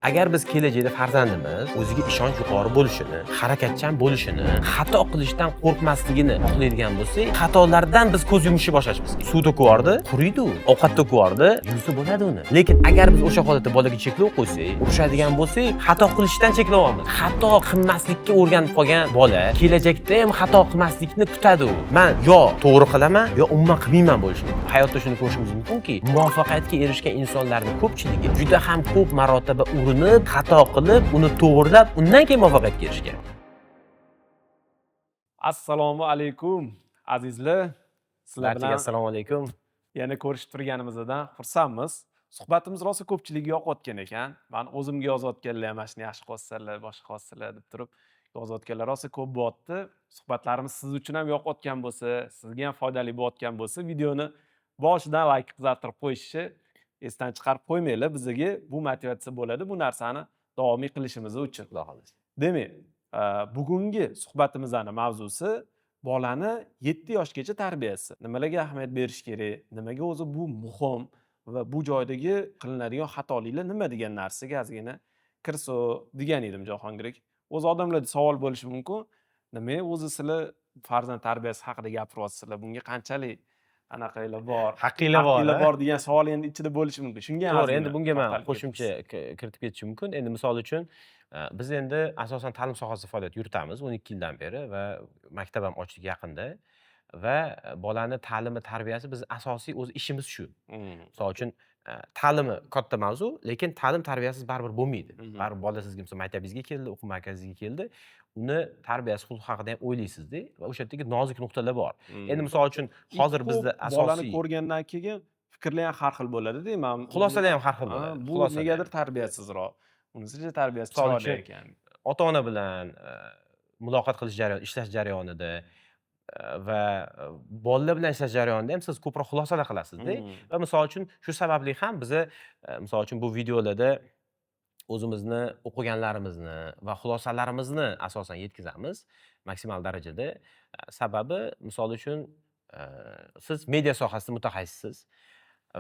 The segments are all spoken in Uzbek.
Agar biz kelajakda farzandimiz o'ziga ishonch yuqori bo'lishini, harakatchan bo'lishini, xato qilishdan qo'rqmasligini xohlaydigan bo'lsak, xatolardan biz ko'z yumishni boshlashimiz kerak. Suv to'kib yubordi, quriydi u. Ovqat to'kib yubordi, yuvsa bo'ladi uni. Lekin agar biz o'sha holatda bolaga cheklov qo'ysak, urishadigan bo'lsak, xato qilishdan cheklayapmiz. Xato qilmaslikka o'rganib qolgan bola kelajakda ham xato qilmaslikni kutadi u. Man yo to'g'ri qilaman, yo umuman qilmayman bo'lishi mumkin. Hayotda shuni ko'rishimiz mumkinki, muvaffaqiyatga erishgan insonlarning ko'pchiligi juda ham ko'p marotaba urinib, xato qilib, uni to'g'irlab, undan keyin muvaffaqiyatga erishgan. Assalomu alaykum, azizlar. Sizlar Barchaga bilan assalomu alaykum. yana ko'rishib turganimizdan xursandmiz. Suhbatimiz rosa ko'pchilikka yoqayotgan ekan. Man o'zimga yozayotganlar ham, mana shuni yaxshi qilyapsizlar, boshqa qilyapsizlar deb turib yozayotganlar rosa ko'p bo'lyapti. Suhbatlarimiz siz uchun ham yoqayotgan bo'lsa, sizga ham foydali bo'layotgan bo'lsa, videoni boshidan layk qizartirib qo'yishni esdan chiqarib qo'ymanglar. Bizga bu motivatsiya bo'ladi, bu narsani davomiy qilishimiz uchun. Xudo xohlasa. Demak, bugungi suhbatimizni mavzusi bolani 7 yoshgacha tarbiyasi. Nimalarga ahamiyat berish kerak, nimaga o'zi bu muhim va bu joydagi qilinadigan xatoliklar nima degan narsaga ozgina kirsa degan edim, Jahongir aka. O'zi odamlarda savol bo'lishi mumkin. Nimaga o'zi sizlar farzand tarbiyasi haqida gapiryapsizlar? Bunga qanchalik anaqanglar bor? Haqqinglar bor. Haqqinglar a? bor degan savol endi ichida bo'lishi mumkin. Shunga ham To'g'ri, ozgina endi bunga man to'xtalib qo'shimcha ketamiz. kiritib ketishim mumkin. Endi misol uchun, biz endi asosan ta'lim sohasida faoliyat yuritamiz 12 yildan beri va maktab ham ochdik yaqinda va bolani ta'limi, tarbiyasi bizni asosiy o'zi ishimiz shu. Misol uchun, ta'limi katta mavzu, lekin ta'lim tarbiyasiz baribir bo'lmaydi. Baribir bola sizga, misol, maktabingizga keldi, o'quv markazingizga keldi, uni tarbiyasi, xulqi haqida ham o'ylaysizda va o'sha yerdagi nozik nuqtalar bor. Endi misol uchun hozir Ko'p bizda bolani asosiy ko'rgandan keyin fikrlar ham har xil bo'ladi-da. Man Xulosalar ham har xil Ha, bo'ladi. bu Xulosalar ham. negadir tarbiyasizroq. Unisicha tarbiyasi Misol chiroyli uchun, ekan. ota ona bilan muloqot qilish jarayoni, ishlash jarayonida va bolalar bilan ishlash jarayonida ham siz ko'proq xulosalar qilasizda. Va misol uchun shu sababli ham biza misol uchun bu videolarda o'zimizni o'qiganlarimizni va xulosalarimizni asosan yetkazamiz maksimal darajada. Sababi, misol uchun, siz media sohasida mutaxassissiz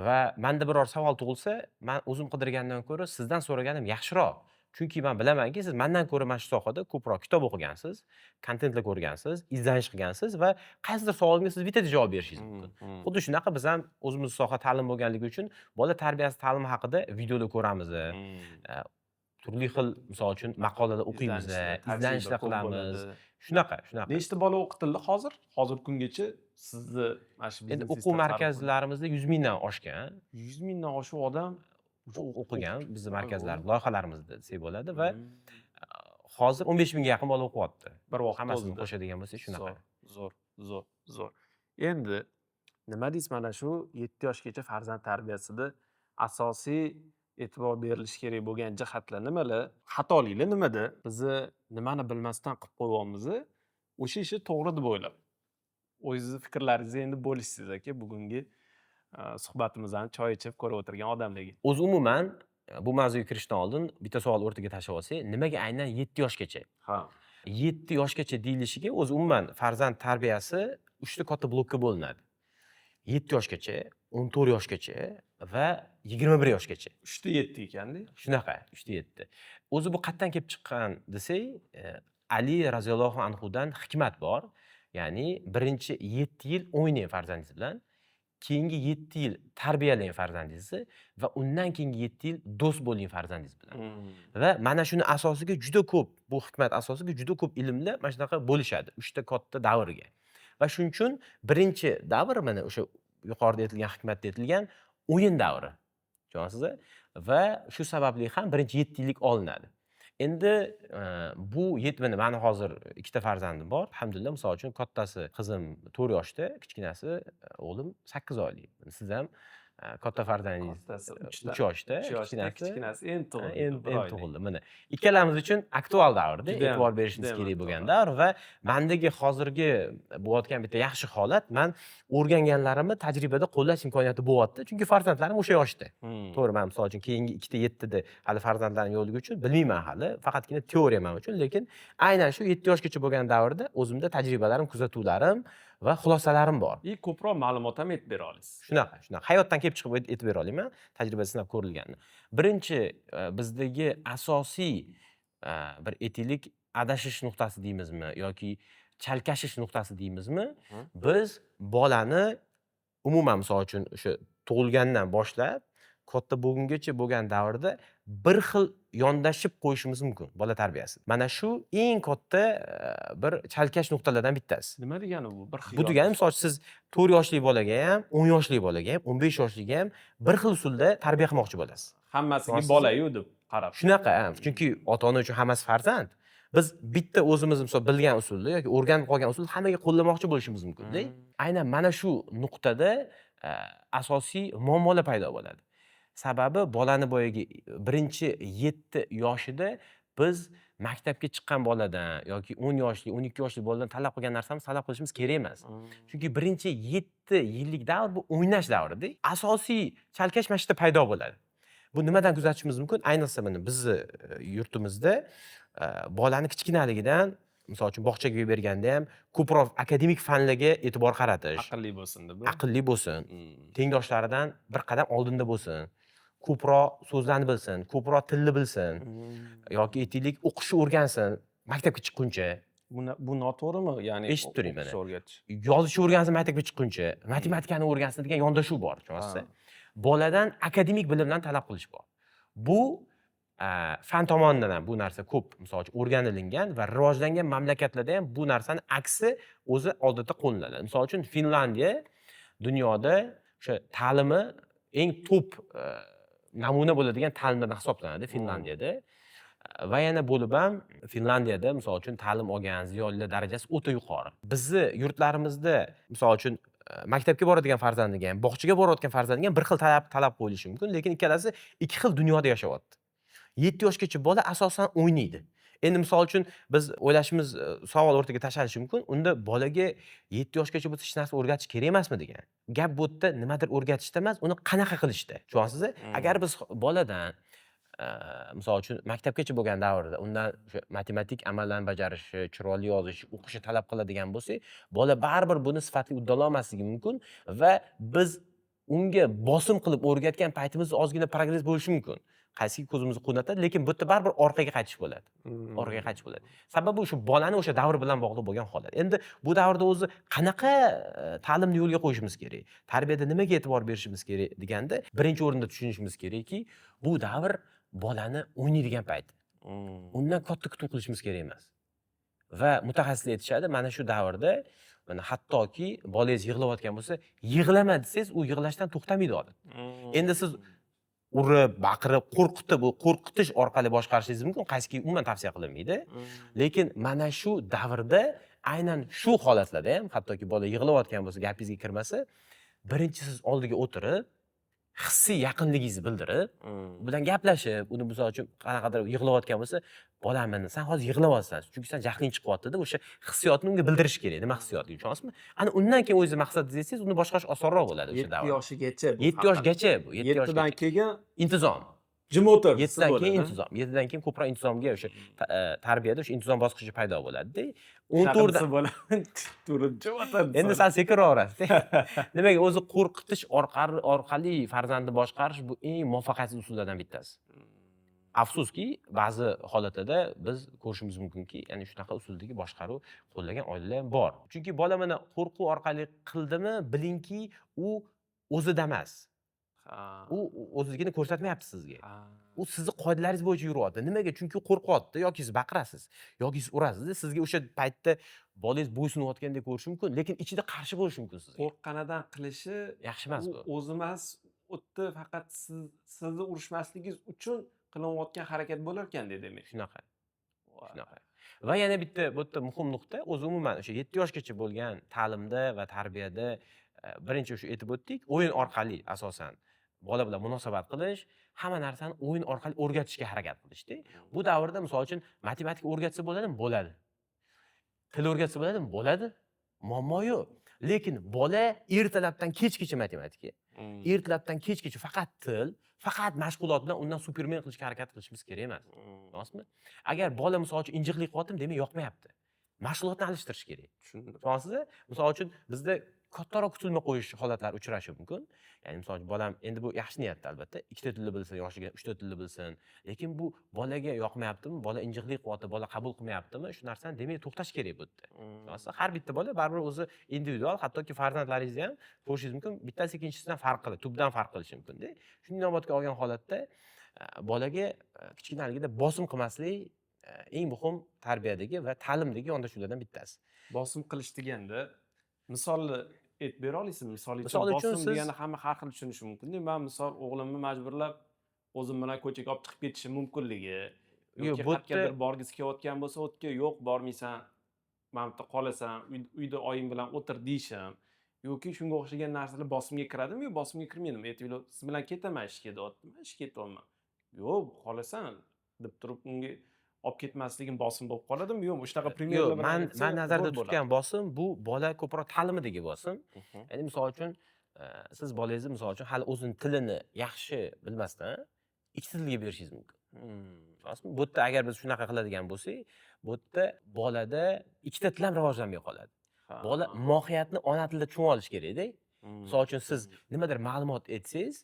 va manda biror savol tug'ilsa, man o'zim qidirgandan ko'ra sizdan so'raganim yaxshiroq. Chunki man bilamanki, siz mandan ko'ra mana shu sohada ko'proq kitob o'qigansiz, kontentlar ko'rgansiz, izlanish qilgansiz va qaysidir savolimga siz bittada javob berishingiz mumkin. Xuddi shunaqa biz ham o'zimiz soha ta'lim bo'lganligi uchun bola tarbiyasi, ta'limi haqida videolar ko'ramiz. Turli xil, misol uchun, maqolalar o'qiymiz, Izlanishlar, izlanishlar tajriba ko'p qilamiz. bo'ladi. Shunaqa, shunaqa. Nechta bola o'qitildi hozir? Hozirgi kungacha sizni mana shu Endi biznesingizda o'quv markazlarimizda 100 mingdan oshgan 100 mingdan oshiq odam o'qigan bizni Voy markazlar, voy. loyihalarimizda desak bo'ladi va hozir 15 mingga yaqin bola o'qiyapti. Bir vaqtda Hammasini o'zida. qo'shadigan bo'lsak, shunaqa. Zo'r, zo'r, zo'r, zo'r. Endi nima deysiz, mana shu 7 yoshgacha farzand tarbiyasida asosiy e'tibor berilishi kerak bo'lgan jihatlar nimalar? Xatoliklar nimada? Bizni nimani bilmasdan qilib qo'yyapmiz, o'sha ishni to'g'ri deb o'ylab. O'zingizni fikrlaringizni endi bo'lishsangiz, aka, bugungi suhbatimizni choy ichib ko'rib o'tirgan odamlarga. O'zi umuman bu mavzuga kirishdan oldin bitta savol o'rtaga tashlab olsak, nimaga aynan 7 yoshgacha? Ha. 7 yoshgacha deyilishiga o'zi umuman farzand tarbiyasi 3 ta katta blokka bo'linadi. 7 yoshgacha, 14 yoshgacha va 21 yoshgacha. 3 ta 7 ekanda. Shunaqa, 3 ta 7. O'zi bu qayerdan kelib chiqqan desak, Ali roziyallohu anhudan hikmat bor. Ya'ni birinchi 7 yil o'ynang farzandingiz bilan, keyingi 7 yil tarbiyalang farzandingizni va undan keyingi 7 yil do'st bo'ling farzandingiz bilan. Va mana shuni asosiga juda ko'p, bu hikmat asosiga juda ko'p ilmlar mana shunaqa bo'lishadi 3 ta katta davrga. Va shuning uchun birinchi davr mana o'sha yuqorida aytilgan hikmatda aytilgan o'yin davri. Tushunasizmi? Va shu sababli ham birinchi 7 yillik olinadi. Endi bu mana mani hozir ikkita farzandim bor. Alhamdulillah, misol uchun, kattasi qizim 4 yoshda, kichkinasi o'g'lim 8 oylik. Siz ham katta farzandingiz Kattasi 3 3 yoshda, 3 yoshda, kichkinasi kichkinasi endi tug'ildi. endi bir endi oylik. tug'ildi. Mana ikkalamiz uchun aktual davrda, Judayam, e'tibor berishimiz judayam kerak bo'lgan aktual. davr va mandagi hozirgi bo'layotgan bitta yaxshi holat, man o'rganganlarimni tajribada qo'llash imkoniyati bo'lyapti. Chunki farzandlarim o'sha yoshda. To'g'ri, man misol uchun keyingi ikkita yettida hali farzandlarim yo'qligi uchun bilmayman hali, faqatgina teoriya man uchun, lekin aynan shu 7 yoshgacha bo'lgan davrda o'zimda tajribalarim, kuzatuvlarim Va xulosalarim bor. И ko'proq ma'lumot ham aytib bera olasiz. Shunaqa, shunaqa. Hayotdan kelib chiqib aytib bera olaman, tajriba sinab ko'rilganini. Birinchi, bizdagi asosiy, bir aytaylik, adashish nuqtasi deymizmi yoki chalkashish nuqtasi deymizmi, biz bolani umuman, misol uchun, o'sha tug'ilgandan boshlab katta bo'lgungacha bo'lgan davrda bir xil yondashib qo'yishimiz mumkin bola tarbiyasida. Mana shu eng katta bir chalkash nuqtalardan bittasi. Nima degani bu? Bir xil Bu degani, yondashish? misol uchun, siz 4 yoshli bolaga ham, 10 yoshli bolaga ham, 15 yoshliga ham bir xil usulda tarbiya qilmoqchi bo'lasiz. Hammasiga Tushunasizmi? bola-yu deb qarab. Shunaqa, ha, chunki ota-ona uchun hammasi farzand. Biz bitta o'zimiz, misol, bilgan usulda yoki o'rganib qolgan usulni hammaga qo'llamoqchi bo'lishimiz mumkin-da. Aynan mana shu nuqtada asosiy muammolar paydo bo'ladi. Sababi bolani boyagi birinchi 7 yoshida biz maktabga chiqqan boladan yoki 10 yoshli, 12 yoshli boladan talab qilgan narsamizni talab qilishimiz kerak emas. Chunki birinchi 7 yillik davr bu o'ynash davrida. Asosiy chalkash mana shu yerda paydo bo'ladi. Bu nimadan kuzatishimiz mumkin? Ayniqsa mana bizni yurtimizda bolani kichkinaligidan, misol uchun, bog'chaga yuborganda ham ko'proq akademik fanlarga e'tibor qaratish. Aqlli bo'lsin deb. Aqlli bo'lsin, tengdoshlaridan bir qadam oldinda bo'lsin, ko'proq so'zlarni bilsin, ko'proq tilni bilsin yoki, aytaylik, o'qishni o'rgansin maktabga chiqquncha. Bu noto'g'rimi? Ya'ni Eshitib turing o'qishni mana. o'rgatish. Yozishni o'rgansin maktabga chiqquncha, matematikani o'rgansin degan yondashuv bor, tushunyapsiz? Boladan akademik bilimlarni talab qilish bor. Bu fan tomonidan ham bu narsa ko'p, misol uchun, o'rganilingan va rivojlangan mamlakatlarda ham bu narsani aksi o'zi odatda qo'llaniladi. Misol uchun, Finlandiya dunyoda o'sha ta'limi eng top, namuna bo'ladigan ta'limlardan hisoblanadi Finlandiyada. Va yana bo'lib ham Finlandiyada, misol uchun, ta'lim olgan ziyolilar darajasi o'ta yuqori. Bizni yurtlarimizda, misol uchun, maktabga boradigan farzandiga ham, bog'chaga borayotgan farzandiga ham bir xil talab qo'yilishi mumkin, lekin ikkalasi ikki xil dunyoda yashayapti. 7 yoshgacha bola asosan o'ynaydi. Endi, misol uchun, biz o'ylashimiz, savol o'rtaga tashlanishi mumkin. Unda bolaga 7 yoshgacha bo'lsa hech narsa o'rgatish kerak emasmi degan. Gap bu yerda nimadir o'rgatishda emas, uni qanaqa qilishda. Tushunyapsiz? Agar biz boladan, misol uchun, maktabgacha bo'lgan davrda undan o'sha matematik amallarni bajarishi, chiroyli yozish, o'qishni talab qiladigan bo'lsak, bola baribir buni sifatli uddalolmasligi mumkin va biz unga bosim qilib o'rgatgan paytimizda ozgina progress bo'lishi mumkin. Qaysiki ko'zimizni quvnatadi, lekin bu yerda baribir orqaga qaytish bo'ladi. Orqaga qaytish bo'ladi. Sababi o'sha bolani o'sha davr bilan bog'liq bo'lgan holat. Endi bu davrda o'zi qanaqa ta'limni yo'lga qo'yishimiz kerak? Tarbiyada nimaga e'tibor berishimiz kerak deganda, birinchi o'rinda tushunishimiz kerakki, bu davr bolani o'ynaydigan payt. Undan katta kutuv qilishimiz kerak emas. Va mutaxassislar aytishadi, mana shu davrda mana hattoki bolangiz yig'layotgan bo'lsa, yig'lama desangiz, u yig'lashdan to'xtamaydi odatda. Endi siz urib, baqirib, qo'rqitib, u qo'rqitish orqali boshqarishingiz mumkin, qaysiki umuman tavsiya qilinmaydi. Lekin mana shu davrda aynan shu holatlarda ham, hattoki bola yig'layotgan bo'lsa, gapingizga kirmasa, birinchi siz oldiga o'tirib, hissiy yaqinligingizni bildirib, u bilan gaplashib, uni, misol uchun, qanaqadir yig'layotgan bo'lsa, bolam, mana san hozir yig'layapsan, chunki san jahling chiqyapti deb o'sha hissiyotni unga bildirish kerak, nima hissiyotligini tushunyapsizmi? Ana undan keyin o'zingizni maqsadingizga yetsangiz, uni boshqarish osonroq bo'ladi o'sha 7 davrda. yoshigacha bu 7 faqat. yoshgacha bu, 7 7dan yoshgacha. keyin Intizom. jim o'tir. 7dan keyin intizom. 7dan keyin ko'proq intizomga o'sha tarbiyada o'sha intizom bosqichi paydo bo'ladi-da. 14 dan bola turib jim o'tir. Endi sal sekinroq urasiz. Nimaga o'zi qo'rqitish orqali farzandni boshqarish bu eng muvaffaqiyatsiz usullardan bittasi. Afsuski, ba'zi holatlarda biz ko'rishimiz mumkinki, ya'ni shunaqa usuldagi boshqaruv qo'llagan oilalar ham bor. Chunki bola mana qo'rquv orqali qildimi, bilingki, u o'zida emas. U o'zligini ko'rsatmayapti sizga. U sizni qoidalaringiz bo'yicha yuryapti. Nimaga? Chunki qo'rqyapti yoki siz baqirasiz, yoki siz urasiz. Sizga o'sha paytda bolangiz bo'ysunayotgandek ko'rishi mumkin, lekin ichida qarshi bo'lishi mumkin sizga. Qo'rqqanidan qilishi Yaxshi emas u bu. o'zi emas, u yerda faqat sizni urishmasligingiz uchun qilinayotgan harakat bo'lar ekanda demak. Shunaqa. Shunaqa. Va yana bitta bu yerda muhim nuqta, o'zi umuman o'sha 7 yoshgacha bo'lgan ta'limda va tarbiyada, birinchi o'sha aytib o'tdik, o'yin orqali asosan bola bilan munosabat qilish, hamma narsani o'yin orqali o'rgatishga harakat qilishda. Bu davrda, misol uchun, matematika o'rgatsa bo'ladimi? Bo'ladi. Til o'rgatsa bo'ladimi? Bo'ladi. Muammo yo'q. Lekin bola ertalabdan kechgacha matematika, ertalabdan kechgacha faqat til, faqat mashg'ulot bilan undan supermen qilishga harakat qilishimiz kerak emas. Rostmi? Agar bola, misol uchun, injiqlik qilyaptimi, demak yoqmayapti. Mashg'ulotni alishtirish kerak. Tushundim. Tushunasizmi? Misol uchun bizda kattaroq kutilma qo'yish holatlari uchrashi mumkin. Ya'ni misol uchun bolam endi bu yaxshi niyatda albatta, 2 ta tilni bilsin, yoshiga 3 ta tilni bilsin. Lekin bu bolaga yoqmayaptimi, bola injiqlik qilyapti, bola qabul qilmayaptimi, shu narsani demak to'xtash kerak bu yerda. Tushunasizmi? Har bitta bola baribir o'zi individual, hattoki farzandlaringizni ham ko'rishingiz mumkin, bittasi ikkinchisidan farq qiladi, tubdan farq qilishi mumkin-da. Shuni inobatga olgan holatda bolaga kichkinaligida bosim qilmaslik eng muhim tarbiyadagi va ta'limdagi yondashuvlardan bittasi. Bosim qilish deganda misolni aytib bera olasizmi? Misol uchun, Misol uchun bosim siz degani hamma har xil tushunishi mumkin. Man misol o'g'limni majburlab o'zim bilan ko'chaga olib chiqib ketishim mumkinligi Yo'q, yoki bu yerda qayergadir borgisi kelayotgan bo'lsa, u yerga yo'q, bormaysan, mana bu yerda qolasan, uyda oying bilan o'tir deyishim yoki shunga o'xshagan narsalar bosimga kiradimi yo bosimga kirmaydimi? Aytib, siz bilan ketaman ishga deyapti, man ishga ketyapman. Yo'q, qolasan deb turib unga olib ketmasligim bosim bo'lib qoladimi? Yo'q, shunaqa Yo'q, пример lar bilan man aytsa man nazarda zo'r bo'ladi. tutgan bosim bu bola ko'proq ta'limidagi bosim. Ya'ni misol uchun siz bolangizni misol uchun hali o'zini tilini yaxshi bilmasdan ikkita tilga berishingiz mumkin. Tushunasizmi? Bu yerda agar biz shunaqa qiladigan bo'lsak, bu yerda bolada ikkita til ham rivojlanmay qoladi. Bola mohiyatni ona tilida tushunib olishi kerakda. Misol uchun siz nimadir ma'lumot aytsangiz,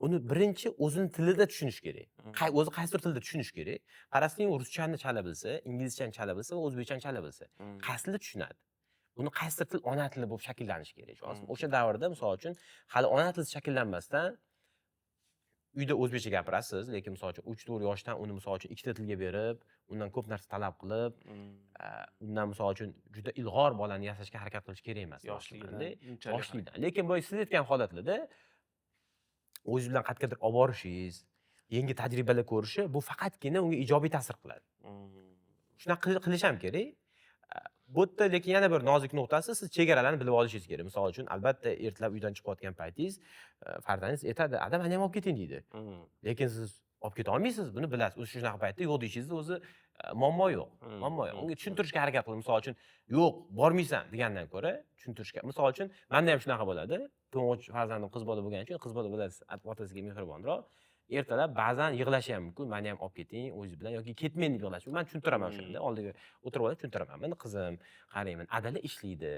uni birinchi o'zini tilida tushunish kerak. O'zi qaysidir tilda tushunish kerak. Qarasang, u ruschani chala bilsa, inglizchani chala bilsa va o'zbekchani chala bilsa, qaysi tilda tushunadi? Uni qaysidir til ona tili bo'lib shakllanishi kerak. Tushunasizmi? O'sha davrda misol uchun hali ona tili shakllanmasdan uyda o'zbekcha gapirasiz, lekin misol uchun 3-4 yoshdan uni misol uchun ikkita tilga berib, undan ko'p narsa talab qilib, undan misol uchun juda ilg'or bolani yasashga harakat qilish kerak emas. Yoshligidan unchalik. Yoshligidan. Lekin boya siz aytgan holatlarda o'zingiz bilan qayergadir olib borishingiz, yangi tajribalar ko'rishi bu faqatgina unga ijobiy ta'sir qiladi. Shunaqa qilish ham kerak. Bu yerda lekin yana bir nozik nuqtasi, siz chegaralarni bilib olishingiz kerak. Misol uchun, albatta ertalab uydan chiqayotgan paytingiz farzandingiz aytadi, "Ada, meni ham olib keting" deydi. Lekin siz olib keta olmaysiz, buni bilasiz. O'zi shunaqa paytda yo'q deyishingizni o'zi muammo yo'q. Muammo yo'q. Unga tushuntirishga harakat qiling. Misol uchun, yo'q, bormaysan degandan ko'ra tushuntirishga. Misol uchun, menda ham shunaqa bo'ladi. To'ng'ich farzandim qiz bola bo'lgani uchun, qiz bola bilasiz, otasiga mehribonroq. Ertalab ba'zan yig'lashi ham mumkin. Meni ham olib keting o'zingiz bilan yoki ketmang deb yig'lashi. Man tushuntiraman o'shanda. Oldiga o'tirib olib tushuntiraman. Mana qizim, qarang, mana adala ishlaydi.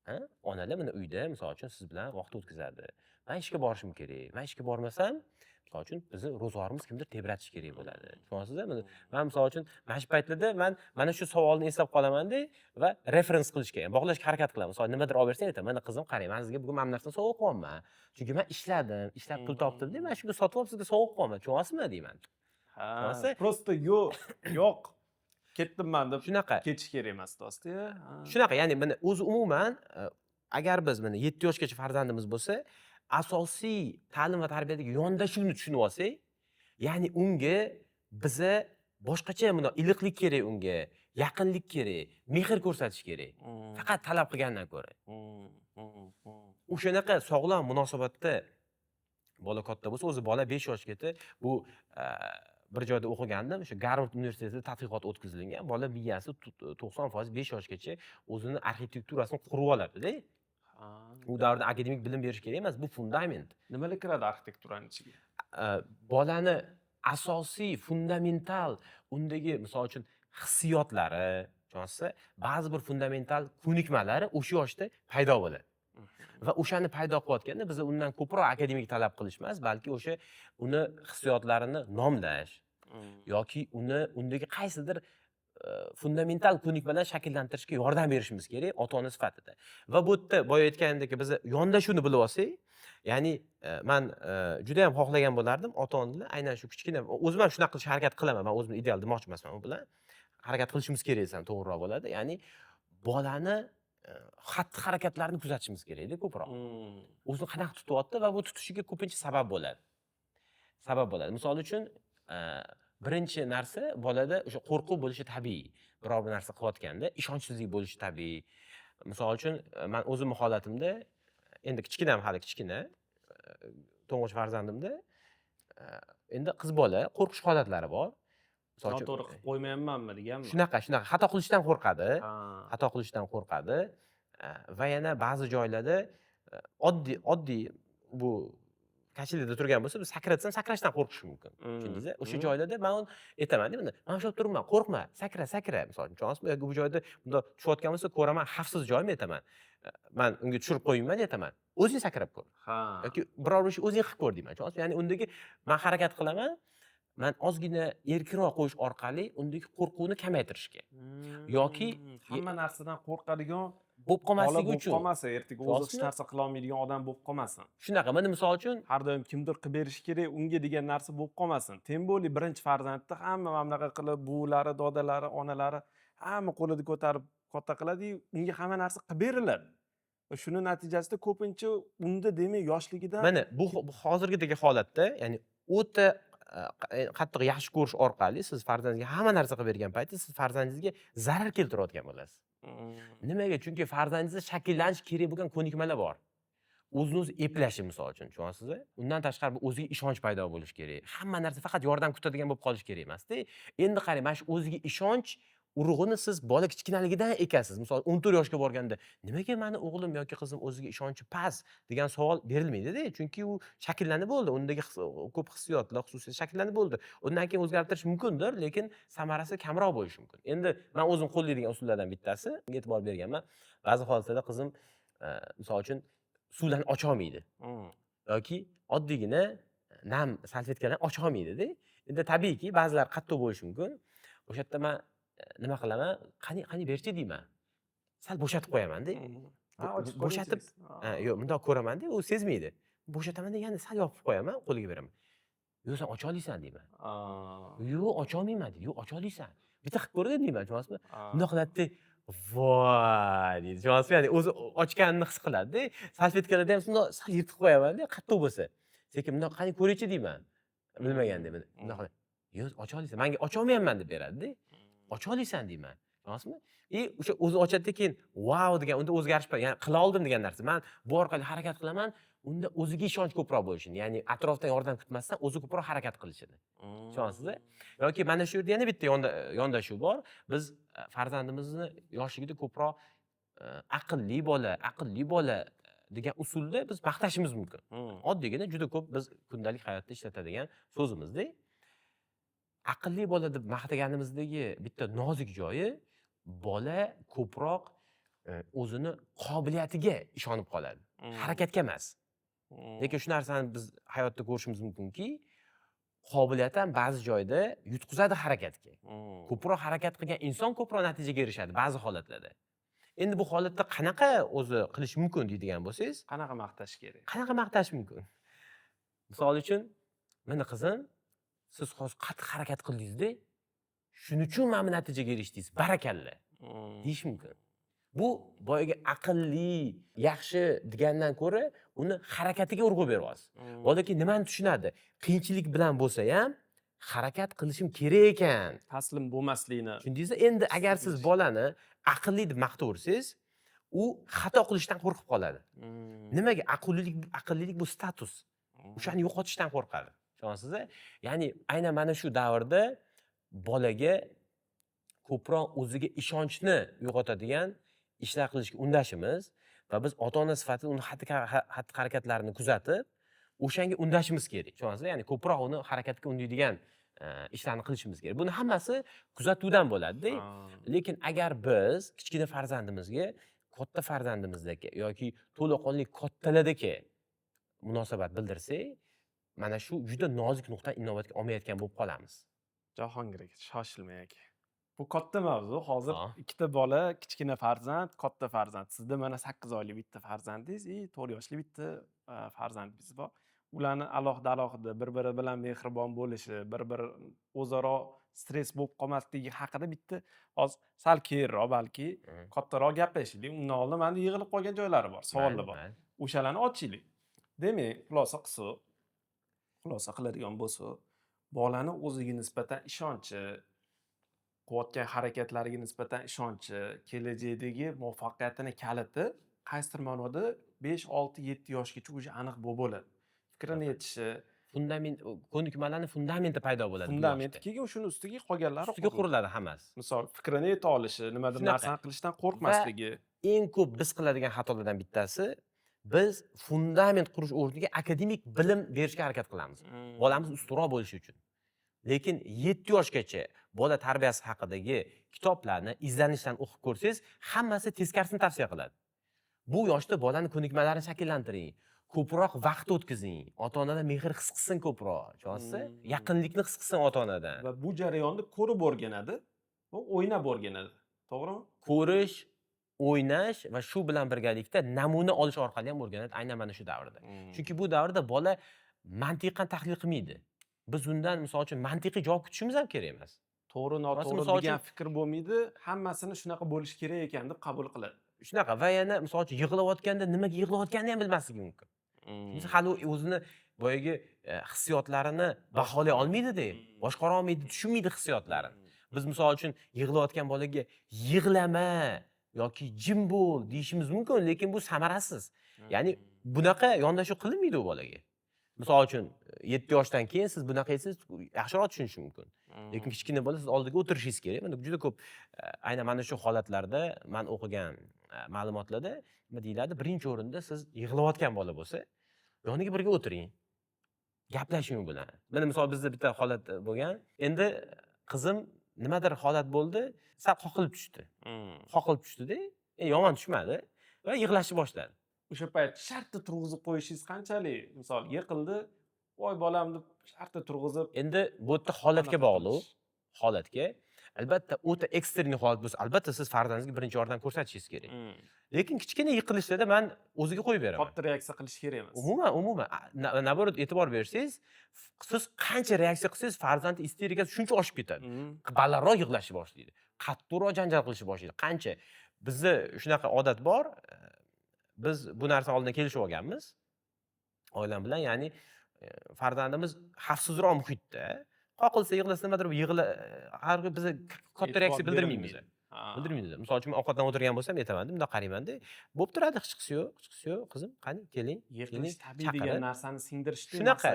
Ha? Onalar mana uyda misol uchun siz bilan vaqt o'tkazadi. Men ishga borishim kerak. Men ishga bormasam, misol uchun bizni ro'zg'orimiz kimdir tebratishi kerak bo'ladi. Tushunasizmi? Man misol uchun mana shu paytlarda man mana shu savolni eslab qolamanda va referens qilishga, ya'ni bog'lashga harakat qilaman. Misol nimadir olib bersang aytaman, mana qizim qarang, man sizga bugun mana bu narsani sovg'a qilyapman. Chunki men ishladim, ishlab pul topdim-da, man shunga sotib olib sizga sovg'a qilyapman. Tushunyapsizmi deyman. Ha, Tushunasiz? просто yo'q, yo'q. Ketdim man deb Shunaqa. ketish kerak emas do'sti. Shunaqa, ya'ni mana o'zi umuman agar biz mana 7 yoshgacha farzandimiz bo'lsa, asosiy ta'lim va tarbiyadagi yondashuvni tushunib olsak, ya'ni unga biza boshqacha bundoq iliqlik kerak unga, yaqinlik kerak, mehr ko'rsatish kerak. Faqat talab qilgandan ko'ra. O'shanaqa sog'lom munosabatda bola katta bo'lsa, o'zi bola 5 yoshgacha bu bir joyda o'qigandim, o'sha Garvard universitetida tadqiqot o'tkazilgan. Bola miyasi 90% 5 yoshgacha o'zini arxitekturasini qurib oladida. U davrda akademik bilim berish kerak emas, bu fundament. Nimalar kiradi arxitekturani ichiga? Bolani asosiy fundamental undagi misol uchun hissiyotlari, tushunasizmi? Ba'zi bir fundamental ko'nikmalari o'sha yoshda paydo bo'ladi. Va o'shani paydo qilayotganda biz undan ko'proq akademik talab qilish emas, balki o'sha uni hissiyotlarini nomlash yoki uni undagi qaysidir fundamental ko'nikmalarni shakllantirishga yordam berishimiz kerak ota-ona sifatida. Va bu yerda boya aytganimdek biz yondashuvni bilib olsak, ya'ni man juda ham xohlagan bo'lardim ota-onalar aynan shu kichkina, o'zim ham shunaqa qilishga harakat qilaman. Man o'zimni ideal demoqchi emasman u bilan. Harakat qilishimiz kerak desam to'g'riroq bo'ladi. Ya'ni bolani xatti harakatlarini kuzatishimiz kerakda ko'proq. O'zini qanaqa tutyapti va bu tutishiga ko'pincha sabab bo'ladi. Sabab bo'ladi. Misol uchun, birinchi narsa bolada o'sha qo'rquv bo'lishi tabiiy. Biror bir narsa qilayotganda ishonchsizlik bo'lishi tabiiy. Misol uchun, man o'zimni holatimda endi kichkinam hali kichkina, to'ng'ich farzandimda endi qiz bola qo'rqish holatlari bor. Misol uchun, Noto'g'ri qilib qo'ymayapmanmi deganmi? Shunaqa, shunaqa. Xato qilishdan qo'rqadi. Xato qilishdan qo'rqadi. Va yana ba'zi joylarda oddiy bu качели da turgan bo'lsa, biz sakratsam, sakrashdan qo'rqishi mumkin. Tushundingiz? O'sha joylarda man uni aytaman, mana ushlab turibman, qo'rqma, sakra, sakra, misol uchun, tushunasizmi? Yoki bu joyda bundoq tushayotgan bo'lsa, ko'raman, xavfsiz joymi, aytaman. Man unga tushirib qo'ymayman, aytaman. O'zing sakrab ko'r. Yoki biror bir ish o'zing qilib ko'r deyman. Tushunasizmi? Ya'ni undagi man harakat qilaman, man ozgina erkinroq qo'yish orqali undagi qo'rquvni kamaytirishga. Yoki Hamma narsadan qo'rqadigan bo'lib bola qolmasligi bo'lib uchun. qolmasin, ertaga o'zi hech Tushunasizmi? narsa qilolmaydigan odam bo'lib qolmasin. Shunaqa, mana misol uchun Har doim kimdir qilib berishi kerak unga degan narsa bo'lib qolmasin. Тем более birinchi farzandni hamma mana bunaqa qilib, buvilari, dodalari, onalari hamma qo'lida ko'tarib katta qiladi-yu, unga hamma narsa qilib beriladi. Va shuni natijasida ko'pincha unda, demak, yoshligidan Mana bu hozirgidagi holatda, ya'ni o'ta qattiq yaxshi ko'rish orqali siz farzandingizga hamma narsa qilib bergan paytda siz farzandingizga zarar keltirayotgan bo'lasiz. Nimaga? Chunki farzandingizda shakllanishi kerak bo'lgan ko'nikmalar bor. O'zini o'zi eplashi, misol uchun, tushunasizmi? Undan tashqari, bu o'ziga ishonch paydo bo'lishi kerak. Hamma narsa faqat yordam kutadigan bo'lib qolishi kerak emasda. Endi qarang, mana shu o'ziga ishonch urug'ini siz bola kichkinaligidan ekasiz. Misol, 14 yoshga borganda nimaga mani o'g'lim yoki qizim o'ziga ishonchi past degan savol berilmaydi-da. Chunki u shakllanib bo'ldi. Undagi ko'p hissiyotlar, xususiyat shakllanib bo'ldi. Undan keyin o'zgartirish mumkindir, lekin samarasi kamroq bo'lishi mumkin. Endi men o'zim qo'llaydigan usullardan bittasi, unga e'tibor berganman. Ba'zi holatlarda qizim, misol uchun, suvlarni ocholmaydi. Yoki oddiygina nam salfetkalarni ocholmaydi-da. Endi tabiiyki, ba'zilar qattiq bo'lishi mumkin. O'sha yerda man nima qilaman? Qani, qani, berchi deyman. Sal bo'shatib qo'yaman-da. Ha, ochib Bo'shatib, qo'yasiz. Ha, yo'q, bundoq ko'raman-da, u sezmaydi. Bo'shataman-da, yana sal yopib qo'yaman, qo'liga beraman. "Yo'q, sen ocha olasan" deyman. "Yo'q, ocholmayman" deydi. "Yo'q, ocha olasan. Bitta qilib ko'rgin" deyman, tushunasizmi? Bundoq qiladida, "Voy" deydi. Tushunasizmi? Ya'ni o'zi ochganini his qiladi-da. Salfetkalarda ham shundoq sal yirtib qo'yaman-da, qattiq bo'lsa. Sekin bundoq, "Qani, ko'raychi" deyman. Bilmaganda bundoq qiladi. "Yo'q, ocha olasan." Menga "Ocholmayapman" deb beradi-da. "Ocha olasan" deyman. Tushunasizmi? И o'sha o'zi ochadida, keyin "Vau" degan unda o'zgarish, ya'ni qila oldim degan narsa. Man bu orqali harakat qilaman, unda o'ziga ishonch ko'proq bo'lishini, ya'ni atrofdan yordam kutmasdan o'zi ko'proq harakat qilishini. Tushunasizmi? Yoki mana shu yerda yana bitta yondashuv bor. Biz farzandimizni yoshligida ko'proq aqlli bola, aqlli bola degan usulda biz maqtashimiz mumkin. Oddiygina juda ko'p biz kundalik hayotda ishlatadigan so'zimizda. Aqlli bola deb maqtaganimizdagi bitta nozik joyi, bola ko'proq o'zini qobiliyatiga ishonib qoladi. Harakatga emas. Lekin shu narsani biz hayotda ko'rishimiz mumkinki, qobiliyat ham ba'zi joyda yutqizadi harakatga. Ko'proq harakat qilgan inson ko'proq natijaga erishadi ba'zi holatlarda. Endi bu holatda qanaqa o'zi qilish mumkin deydigan bo'lsangiz, Qanaqa maqtash kerak? Qanaqa maqtash mumkin? Misol uchun, mana qizim, siz hozir qattiq harakat qildingiz-da, shuning uchun mana bu natijaga erishdingiz, barakalla deyish mumkin. Bu boyagi aqlli, yaxshi degandan ko'ra uni harakatiga urg'u beryapsiz. Bolaki nimani tushunadi? Qiyinchilik bilan bo'lsa ham harakat qilishim kerak ekan. Taslim bo'lmaslikni. Tushundingizmi? Endi agar siz bolani aqlli deb maqtaversangiz, u xato qilishdan qo'rqib qoladi. Nimaga? Aqllilik, aqllilik bu status. O'shani yo'qotishdan qo'rqadi. Tushunasizmi? Ya'ni aynan mana shu davrda bolaga ko'proq o'ziga ishonchni uyg'otadigan ishlar qilishga undashimiz va biz ota-ona sifatida uni xatti harakatlarini kuzatib, o'shanga undashimiz kerak. Tushunasizmi? Ya'ni ko'proq uni harakatga undaydigan ishlarni qilishimiz kerak. Buni hammasi kuzatuvdan bo'ladi-da. Lekin agar biz kichkina farzandimizga katta farzandimizdagi yoki to'laqonli kattalardagi munosabat bildirsak, mana shu juda nozik nuqtani inobatga olmayotgan bo'lib qolamiz. Jahongir aka, shoshilmang aka. Bu katta mavzu. Hozir Ha. ikkita bola, kichkina farzand, katta farzand. Sizda mana 8 oylik bitta farzandingiz и 4 yoshli bitta farzandingiz bor. Ularni alohida alohida bir-biri bilan mehribon bo'lishi, bir-biri o'zaro stress bo'lib qolmasligi haqida bitta hozir sal keyinroq balki kattaroq gaplashaylik. Undan oldin manda yig'ilib qolgan joylari bor, savollar Mayli, bor. mayli. O'shalarni ochaylik. Demak, xulosa qilsak, xulosa qiladigan bo'lsak, bolani o'ziga nisbatan ishonchi, qilayotgan harakatlariga nisbatan ishonchi, kelajakdagi muvaffaqiyatini kaliti qaysidir ma'noda 5, 6, 7 yoshgacha уже aniq bo'lib bo'ladi. Fikrini aytishi, Fundament, ko'nikmalarni fundamenti paydo bo'ladi bu fundamenti, yoshda. Keyin shuni ustiga qolganlari Ustiga quriladi hammasi. Misol, fikrini ayta olishi, nimadir Shunaqa. narsani qilishdan qo'rqmasligi. Eng ko'p biz qiladigan xatolardan bittasi Biz fundament qurish o'rniga akademik bilim berishga harakat qilamiz. Bolamiz ustunroq bo'lishi uchun. Lekin 7 yoshgacha bola tarbiyasi haqidagi kitoblarni izlanishdan o'qib ko'rsangiz, hammasi teskarisini tavsiya qiladi. Bu yoshda bolani ko'nikmalarini shakllantiring, ko'proq vaqt o'tkazing, ota-onadan mehr his qilsin ko'proq, tushunasizmi? Yaqinlikni his qilsin ota-onadan. Va bu jarayonni ko'rib o'rganadi, va o'ynab o'rganadi. To'g'rimi? Ko'rish, o'ynash va shu bilan birgalikda namuna olish orqali ham o'rganadi aynan mana shu davrda. Chunki bu davrda bola mantiqan tahlil qilmaydi. Biz undan misol uchun mantiqiy javob kutishimiz ham kerak emas. To'g'ri, noto'g'ri misol degan fikr bo'lmaydi, hammasini shunaqa bo'lishi kerak ekan deb qabul qiladi. Shunaqa va yana misol uchun yig'layotganda nimaga yig'layotganini ham bilmasligi mumkin. Hali o'zini boyagi hissiyotlarini baholay olmaydi-da, boshqara olmaydi, tushunmaydi hissiyotlarini. Biz misol uchun yig'layotgan bolaga yig'lama yoki jim bo'l deyishimiz mumkin, lekin bu samarasiz. Ya'ni bunaqa yondashuv qilinmaydi u bolaga. Misol uchun 7 yoshdan keyin siz bunaqa etsangiz yaxshiroq tushunishi mumkin. Lekin kichkina bola siz oldiga o'tirishingiz kerak. Mana juda ko'p aynan mana shu holatlarda men o'qigan ma'lumotlarda nima deyiladi? Birinchi o'rinda siz yig'layotgan bola bo'lsa, yoniga birga o'tiring. Gaplashing u bilan. Mana misol bizda bitta holat bo'lgan. Endi qizim nimadir holat bo'ldi, sal qoqilib tushdi. Qoqilib tushdida, yomon tushmadi va yig'lashni boshladi. O'sha payt shartta turg'izib qo'yishingiz qanchalik? Misol yiqildi, voy bolam deb shartta turg'izib. Endi bu yerda holatga bog'liq. Holatga. Albatta o'ta ekstremniy holat bo'lsa, albatta siz farzandingizga birinchi yordam ko'rsatishingiz kerak. Lekin kichkina yiqilishlarda men o'ziga qo'yib beraman. Katta reaksiya qilish kerak emas. Umuman, naborot e'tibor bersangiz, siz qancha reaksiya qilsangiz, farzand isterikasi shuncha oshib ketadi. Balandroq yig'lashni boshlaydi. Qattiqroq janjal qilishni boshlaydi. Qancha bizda shunaqa odat bor. Biz bu narsa oldin kelishib olganmiz. Oilam bilan, ya'ni farzandimiz xavfsizroq muhitda qoqilsa, yig'lasa nimadir yig'la, har bir biz katta reaksiya bildirmaymiz. Bildirmaymiz. Misol uchun men ovqatdan o'tirgan bo'lsam aytaman-da, bundoq qarayman-da, bo'lib turadi, hech qisi yo'q, hech qisi yo'q, qizim, qani, keling, Yiqilish tabiiy degan narsani singdirishdi. Shunaqa.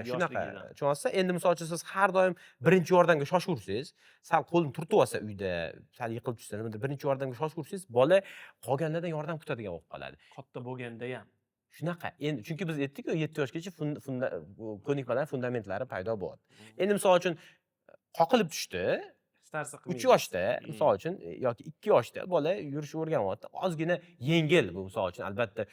Tushunasiz? Endi misol uchun siz har doim birinchi yordamga shoshaversangiz, sal qo'lini turtib olsa uyda, sal yiqilib tushsa, nimadir birinchi yordamga shoshaversangiz, bola qolganlardan yordam kutadigan bo'lib qoladi. Katta bo'lganda ham. Shunaqa. Endi chunki biz aytdik-ku, 7 yoshgacha ko'nikmalar fundamentlari paydo bo'ladi. Endi misol uchun qoqilib tushdi. 3 yoshda misol uchun yoki 2 yoshda bola yurishni o'rganyapti. Ozgina yengil bu misol uchun albatta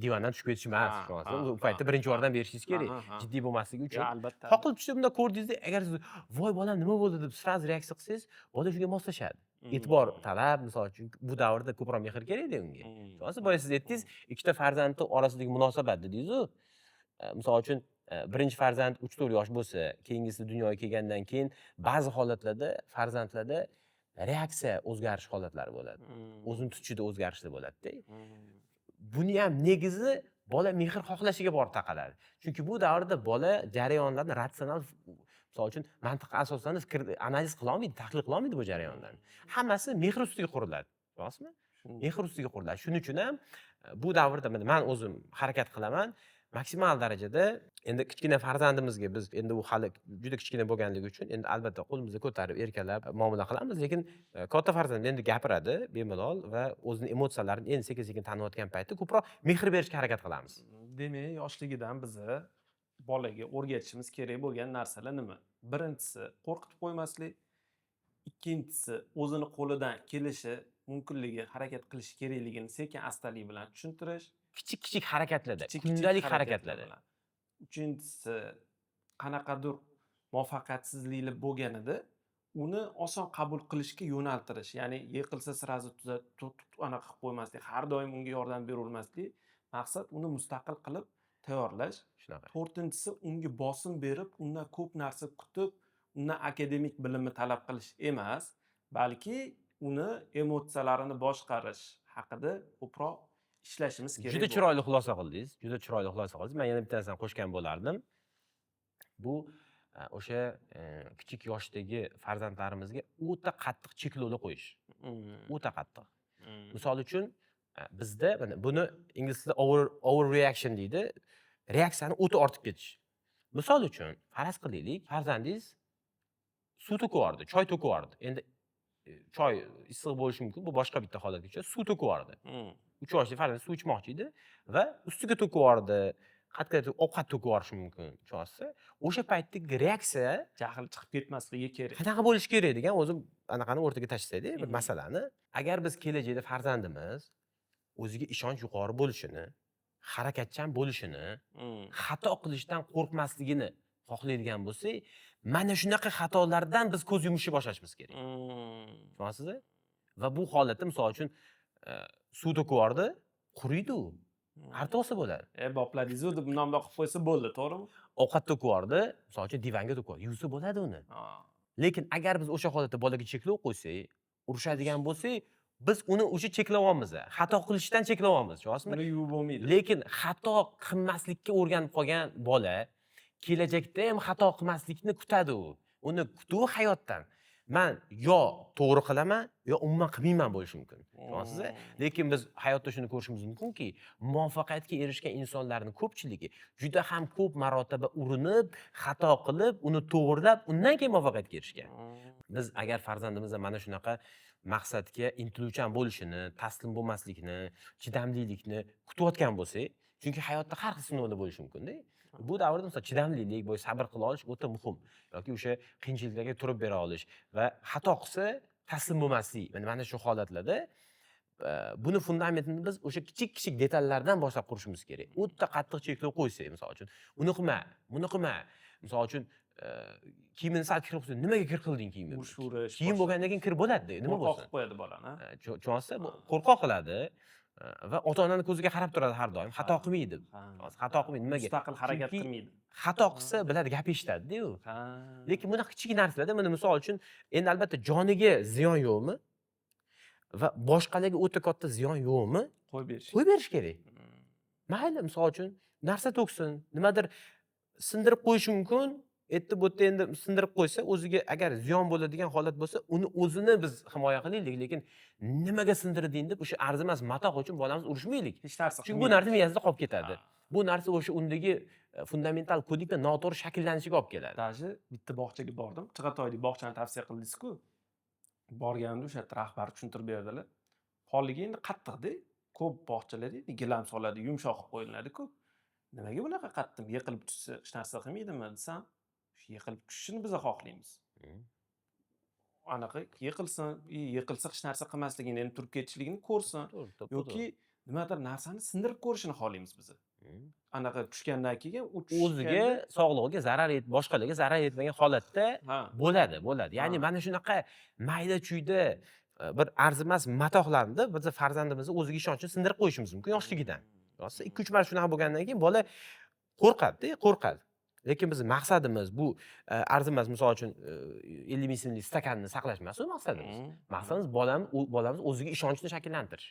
divandan tushib ketish emas. U paytda birinchi yordam berishingiz kerak. Jiddiy bo'lmasligi uchun. Albatta. Qoqilib tushdi, bunda ko'rdingizda, agar siz voy bolam nima bo'ldi deb sразу reaksiya qilsangiz, bola shunga moslashadi. E'tibor talab, misol uchun bu davrda ko'proq mehr kerakda unga. Tushunasiz? Boya siz aytdingiz, ikkita farzandning orasidagi munosabat dedingiz-ku. Misol uchun birinchi farzand 3-4 yosh bo'lsa, keyingisi dunyoga kelgandan keyin ba'zi holatlarda farzandlarda reaksiya o'zgarish holatlari bo'ladi. O'zini tutishida o'zgarishlar bo'ladi-da. Buni ham negizi bola mehr xohlashiga borib taqaladi. Chunki bu davrda bola jarayonlarni ratsional, misol uchun mantiqqa asoslanib fikr analiz qila olmaydi, tahlil qila olmaydi bu jarayonlarni. Hammasi mehr ustiga quriladi. Tushunasizmi? Mehr ustiga quriladi. Shuning uchun ham bu davrda men o'zim harakat qilaman maksimal darajada. Endi kichkina farzandimizga biz endi u hali juda kichkina bo'lganligi uchun endi albatta qo'limizda ko'tarib erkalab muomala qilamiz, lekin katta farzand endi gapiradi bemalol va o'zini emotsiyalarini endi sekin-sekin taniyotgan paytda ko'proq mehr berishga harakat qilamiz. Demak, yoshligidan bizni bolaga o'rgatishimiz kerak bo'lgan narsalar nima? Birinchisi qo'rqitib qo'ymaslik, ikkinchisi o'zini qo'lidan kelishi mumkinligi, harakat qilishi kerakligini sekin astalik bilan tushuntirish. Kichik-kichik harakatlarda, kundalik harakatlarda. Uchinchisi qanaqadir muvaffaqiyatsizliklar bo'lganida uni oson qabul qilishga yo'naltirish, ya'ni yiqilsa sразу anaqa qilib qo'ymaslik, har doim unga yordam beravermaslik, maqsad uni mustaqil qilib tayyorlash. Shunaqa. To'rtinchisi unga bosim berib, undan ko'p narsa kutib, undan akademik bilimni talab qilish emas, balki uni emotsiyalarini boshqarish haqida ko'proq ishlashimiz kerak. Juda chiroyli xulosa qildingiz, juda chiroyli xulosa qildingiz. Men yana bitta narsani qo'shgan bo'lardim. Bu o'sha kichik yoshdagi farzandlarimizga o'ta qattiq cheklovlar qo'yish. O'ta qattiq. Misol uchun bizda mana buni ingliz tilida overreaction deydi. Reaksiyani o'ta ortib ketish. Misol uchun faraz qilaylik, farzandingiz suv to'kib yubordi, choy to'kib yubordi. Endi choy issiq bo'lishi mumkin, bu boshqa bitta holatga tushadi. Suv to'kib yubordi. 3 yoshli farzand suv ichmoqchi edi va ustiga to'kib yubordi. Qayergadir ovqat to'kib yuborishi mumkin, tushunyapsiz? O'sha paytdagi reaksiya Jahl chiqib ketmasligi kerak. qanaqa bo'lishi kerak degan o'zi anaqani o'rtaga tashlasakda bir masalani. Agar biz kelajakda farzandimiz o'ziga ishonch yuqori bo'lishini, harakatchan bo'lishini, xato qilishdan qo'rqmasligini xohlaydigan bo'lsak, mana shunaqa xatolardan biz ko'z yumishni boshlashimiz kerak. Tushunyapsizmi? Va bu holatda misol uchun suv to'kib yubordi, quriydi u. Artib olsa bo'ladi. Bopladingiz-u deb bundan bundoq qilib qo'ysa bo'ldi, to'g'rimi? Ovqat to'kib yubordi, misol uchun divanga to'kib yubordi, yuvsa bo'ladi uni. Lekin agar biz o'sha holatda bolaga cheklov qo'ysak, urishadigan bo'lsak, biz uni o'sha cheklayapmiz. Xato qilishdan cheklayapmiz, tushunyapsizmi? Uni yuvib bo'lmaydi. Lekin xato qilmaslikka o'rganib qolgan bola kelajakda ham xato qilmaslikni kutadi u. Uni kutuvi hayotdan. Man yo to'g'ri qilaman, yo umuman qilmayman bo'lishi mumkin. Tushunyapsiz? Lekin biz hayotda shuni ko'rishimiz mumkinki, muvaffaqiyatga erishgan insonlarning ko'pchiligi juda ham ko'p marotaba urinib, xato qilib, uni to'g'rilab, undan keyin muvaffaqiyatga erishgan. Biz agar farzandimizda mana shunaqa maqsadga intiluvchan bo'lishini, taslim bo'lmaslikni, chidamlilikni kutayotgan bo'lsak, chunki hayotda har xil sinovlar bo'lishi mumkin-da. Bu davrda misol chidamlilik, bo'y sabr qila olish o'ta muhim yoki o'sha qiyinchiliklarga turib bera olish va xato qilsa taslim bo'lmaslik. Mana shu holatlarda buni fundamentini biz o'sha kichik-kichik detallardan boshlab qurishimiz kerak. O'ta qattiq cheklov qo'ysak, misol uchun, uni qilma, buni qilma. Misol uchun, kiyimini sal kir qilsa, nimaga kir qilding kiyimni? Urish, Kiyim bo'lgandan keyin kir bo'ladi, nima qo'rqoq bo'lsin? qilib qo'yadi bolani. Tushunyapsiz? Bu qo'rqoq qiladi va ota-onani ko'ziga qarab turadi har doim, xato qilmaydi. Xato qilmaydi. Nimaga? Mustaqil harakat Chunki qilmaydi. xato qilsa biladi, gap eshitadi-da u. Lekin bunaqa kichik narsalarda, mana misol uchun, endi albatta joniga ziyon yo'qmi va boshqalarga o'ta katta ziyon yo'qmi? Qo'yib berish. Qo'yib berish kerak. Mayli, misol uchun, narsa to'ksin, nimadir sindirib qo'yishi mumkin. Endi bu yerda endi sindirib qo'ysa, o'ziga agar ziyon bo'ladigan holat bo'lsa, uni o'zini biz himoya qilaylik, lekin nimaga sindirding deb o'sha arzimas matoh uchun bolamiz urushmaylik. Hech narsa Chunki bu narsa miyasida qolib ketadi. Bu narsa o'sha undagi fundamental ko'nikma noto'g'ri shakllanishiga olib keladi. Даже bitta bog'chaga bordim. Chig'atoylik bog'chani tavsiya qildingiz-ku. Borganimda o'sha yerda rahbar tushuntirib berdilar. Holligi endi qattiqda. Ko'p bog'chalarda endi gilam soladi, yumshoq qilib qo'yiladi-ku. Nimaga bunaqa qattiq? Yiqilib tushsa hech narsa qilmaydimi desam, yiqilib tushishini biz xohlaymiz. Anaqa yiqilsin, yiqilsa hech narsa qilmasligini, endi turib ketishligini ko'rsin. Yoki nimadir narsani sindirib ko'rishini xohlaymiz biz. Anaqa tushgandan keyin u O'ziga, sog'lig'iga zarar yet, boshqalarga zarar yetmagan holatda bo'ladi, bo'ladi. Ya'ni mana shunaqa mayda-chuyda bir arzimas matohlarni biz farzandimizni o'ziga ishonchini sindirib qo'yishimiz mumkin yoshligidan. 2-3 marta shunaqa bo'lgandan keyin bola qo'rqadi-da, qo'rqadi. Lekin biz maqsadimiz bu arzimas, misol uchun 50 ming so'mlik stakanni saqlash emas u maqsadimiz. Maqsadimiz bolamiz o'ziga ishonchni shakllantirish.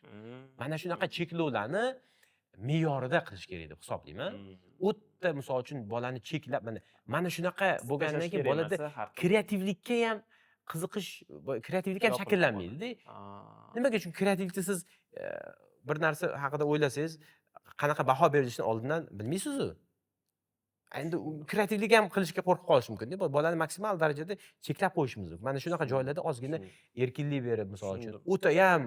Mana shunaqa cheklovlarni me'yorida qilish kerak deb hisoblayman. O'ta misol uchun bolani cheklab, mana shunaqa bo'lgandan keyin bolada kreativlikka ham qiziqish, kreativlik ham shakllanmaydi-da. Nimaga? Chunki kreativlikda siz bir narsa haqida o'ylasangiz, qanaqa baho berilishini oldindan bilmaysiz-u. Endi kreativlik ham qilishga qo'rqib qolish mumkin-da. Bolani maksimal darajada cheklab qo'yishimiz mumkin. Mana shunaqa joylarda ozgina erkinlik berib, misol uchun, o'ta ham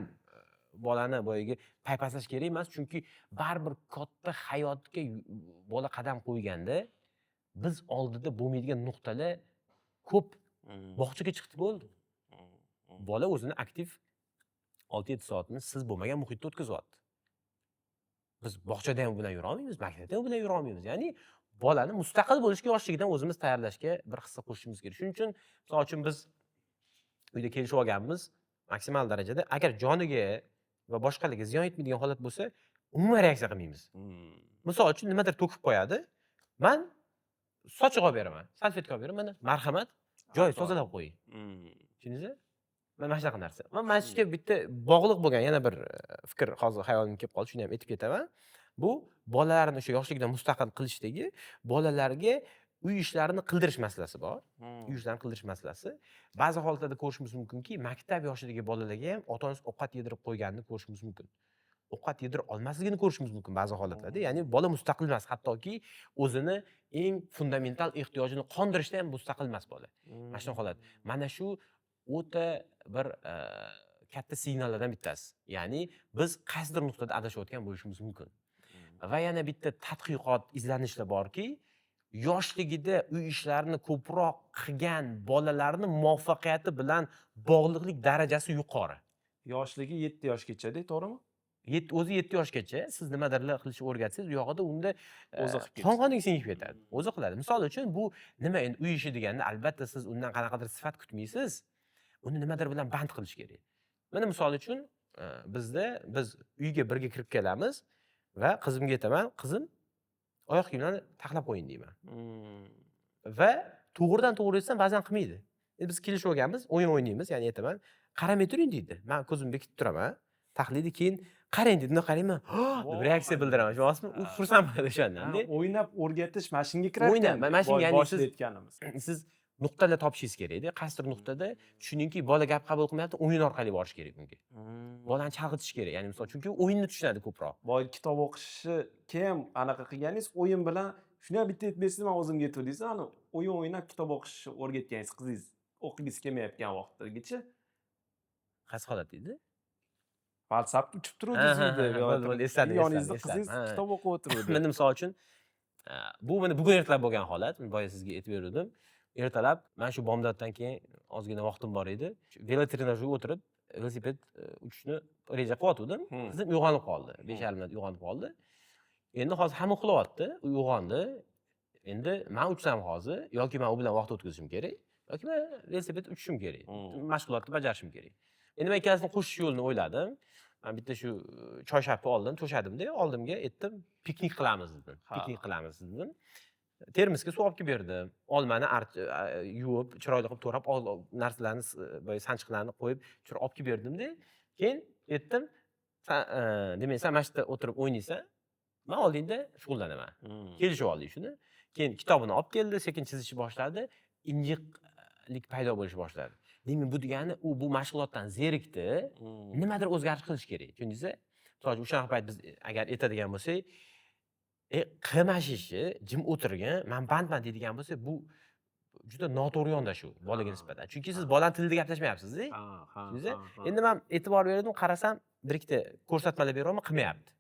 bolani boyagi paypaslash kerak emas, chunki baribir katta hayotga bola qadam qo'yganda biz oldida bo'lmaydigan nuqtalar ko'p. Bog'chaga chiqdi bo'ldi. Bola o'zini aktiv 6-7 soatini siz bo'lmagan muhitda o'tkazyapti. Biz bog'chada ham u bilan yura olmaymiz, maktabda ham u bilan yura olmaymiz. Ya'ni bolani mustaqil bo'lishga yoshligidan o'zimiz tayyorlashga bir hissa qo'shishimiz kerak. Shuning uchun, misol uchun, biz uyda kelishib olganmiz, maksimal darajada agar joniga va boshqalarga ziyon yetmaydigan holat bo'lsa, umuman reaksiya qilmaymiz. Misol uchun, nimadir to'kib qo'yadi, man sochiq olib beraman, salfetka olib beraman, mana marhamat, joy tozalab qo'ying. Tushundingizmi? Mana shunaqa narsa. Mana shunga bitta bog'liq bo'lgan yana bir fikr hozir xayolimga kelib qoldi, shuni ham aytib ketaman. Bu bolalarni o'sha yoshligidan mustaqil qilishdagi bolalarga uy ishlarini qildirish masalasi bor. Uy ishlarini qildirish masalasi. Ba'zi holatlarda ko'rishimiz mumkinki, maktab yoshidagi bolalarga ham ota-onasi ovqat yedirib qo'yganini ko'rishimiz mumkin. Ovqat yedira olmasligini ko'rishimiz mumkin ba'zi holatlarda. Ya'ni bola mustaqil emas, hattoki o'zini eng fundamental ehtiyojini qondirishda ham mustaqil emas bola. Mana shu holat. Mana shu o'ta bir katta signallardan bittasi. Ya'ni biz qaysidir nuqtada adashayotgan bo'lishimiz mumkin. Va yana bitta tadqiqot, izlanishlar borki, yoshligida uy ishlarini ko'proq qilgan bolalarni muvaffaqiyati bilan bog'liqlik darajasi yuqori. Yoshligi 7 yoshgacha-da, to'g'rimi? O'zi 7 yoshgacha siz nimadirlar qilishni o'rgatsangiz, u yog'ida unda o'zi qilib ketadi. Qon qoniga singib ketadi. O'zi qiladi. Misol uchun, bu nima endi uy ishi deganda albatta siz undan qanaqadir sifat kutmaysiz. Uni nimadir bilan band qilish kerak. Mana misol uchun, bizda biz uyga birga kirib kelamiz va qizimga aytaman, qizim, oyoq kiyimlarni taxlab qo'ying deyman. Va to'g'ridan to'g'ri aytsam ba'zan qilmaydi. Endi biz kelishib olganmiz, o'yin o'ynaymiz, ya'ni aytaman, qaramay turing deydi. Men ko'zimni bekitib turaman, taxlaydi, keyin qarang deydi, unda qarayman, deb reaksiya bildiraman. Tushunyapsizmi? U xursand bo'ladi o'shandan. O'ynab o'rgatish mana shunga kirar O'ynab, ekan. Mana shunga, ya'ni boshida aytganimiz. Siz nuqtalar topishingiz kerakda. Qaysidir nuqtada tushuningki, bola gap qabul qilmayapti, o'yin orqali borish kerak unga. Bolani chalg'itish kerak. Ya'ni misol, chunki o'yinni tushunadi ko'proq. Boya kitob o'qishni kim anaqa qilganingiz, o'yin bilan shuni ham bitta aytib bersangiz, men o'zimga aytib deysiz, ani o'yin o'ynab kitob o'qishni o'rgatganingiz qizingiz o'qigisi kelmayotgan vaqtdagicha. Qaysi holat edi? WhatsApp uchib turuvdingiz uyda. Bo'ldi, esladim, Yoningizda esladim, qizingiz esladim. kitob o'qib o'tiruvdi. Mana misol uchun, bu mana bugun ertalab bo'lgan holat. Boya sizga aytib beruvdim. Ertalab mana shu bomdoddan keyin ozgina vaqtim bor edi. Velotrenajyorga o'tirib, velosiped uchishni reja qilyotgandim. Qizim uyg'onib qoldi. 5:30da uyg'onib qoldi. Endi hozir hamma uxlayapti, u uyg'ondi. Endi men uchsam hozir yoki men u bilan vaqt o'tkazishim kerak, yoki men velosiped uchishim kerak. Mashg'ulotni bajarishim kerak. Endi men ikkalasini qo'shish yo'lini o'yladim. Men bitta shu choyshabni oldim, to'shadimda, oldimga aytdim, piknik qilamiz dedim. Piknik qilamiz dedim. Termosga suv olib kelib berdim. Olmani yuvib, chiroyli qilib to'rab, narsalarni, boya sanchiqlarni qo'yib, chiroyli olib kelib berdimda. Keyin aytdim, san, demak, sen mana shu yerda o'tirib o'ynaysan, men oldingda shug'ullanaman. Kelishib oldik shuni. Keyin kitobini olib keldi, sekin chizishni boshladi. Injiqlik paydo bo'lishi boshladi. Demak, bu degani u bu mashg'ulotdan zerikdi. Nimadir o'zgarish qilish kerak. Tushundingizmi? Misol uchun, o'sha payt biz agar aytadigan bo'lsak, qilma shu ishni, jim o'tirgin, men bandman deydigan bo'lsak, bu juda noto'g'ri yondashuv bolaga nisbatan. Chunki siz bolani tilida gaplashmayapsiz-da. Tushundingizmi? Endi men e'tibor berdim, qarasam, bir ikkita ko'rsatmalar beryapman, qilmayapti.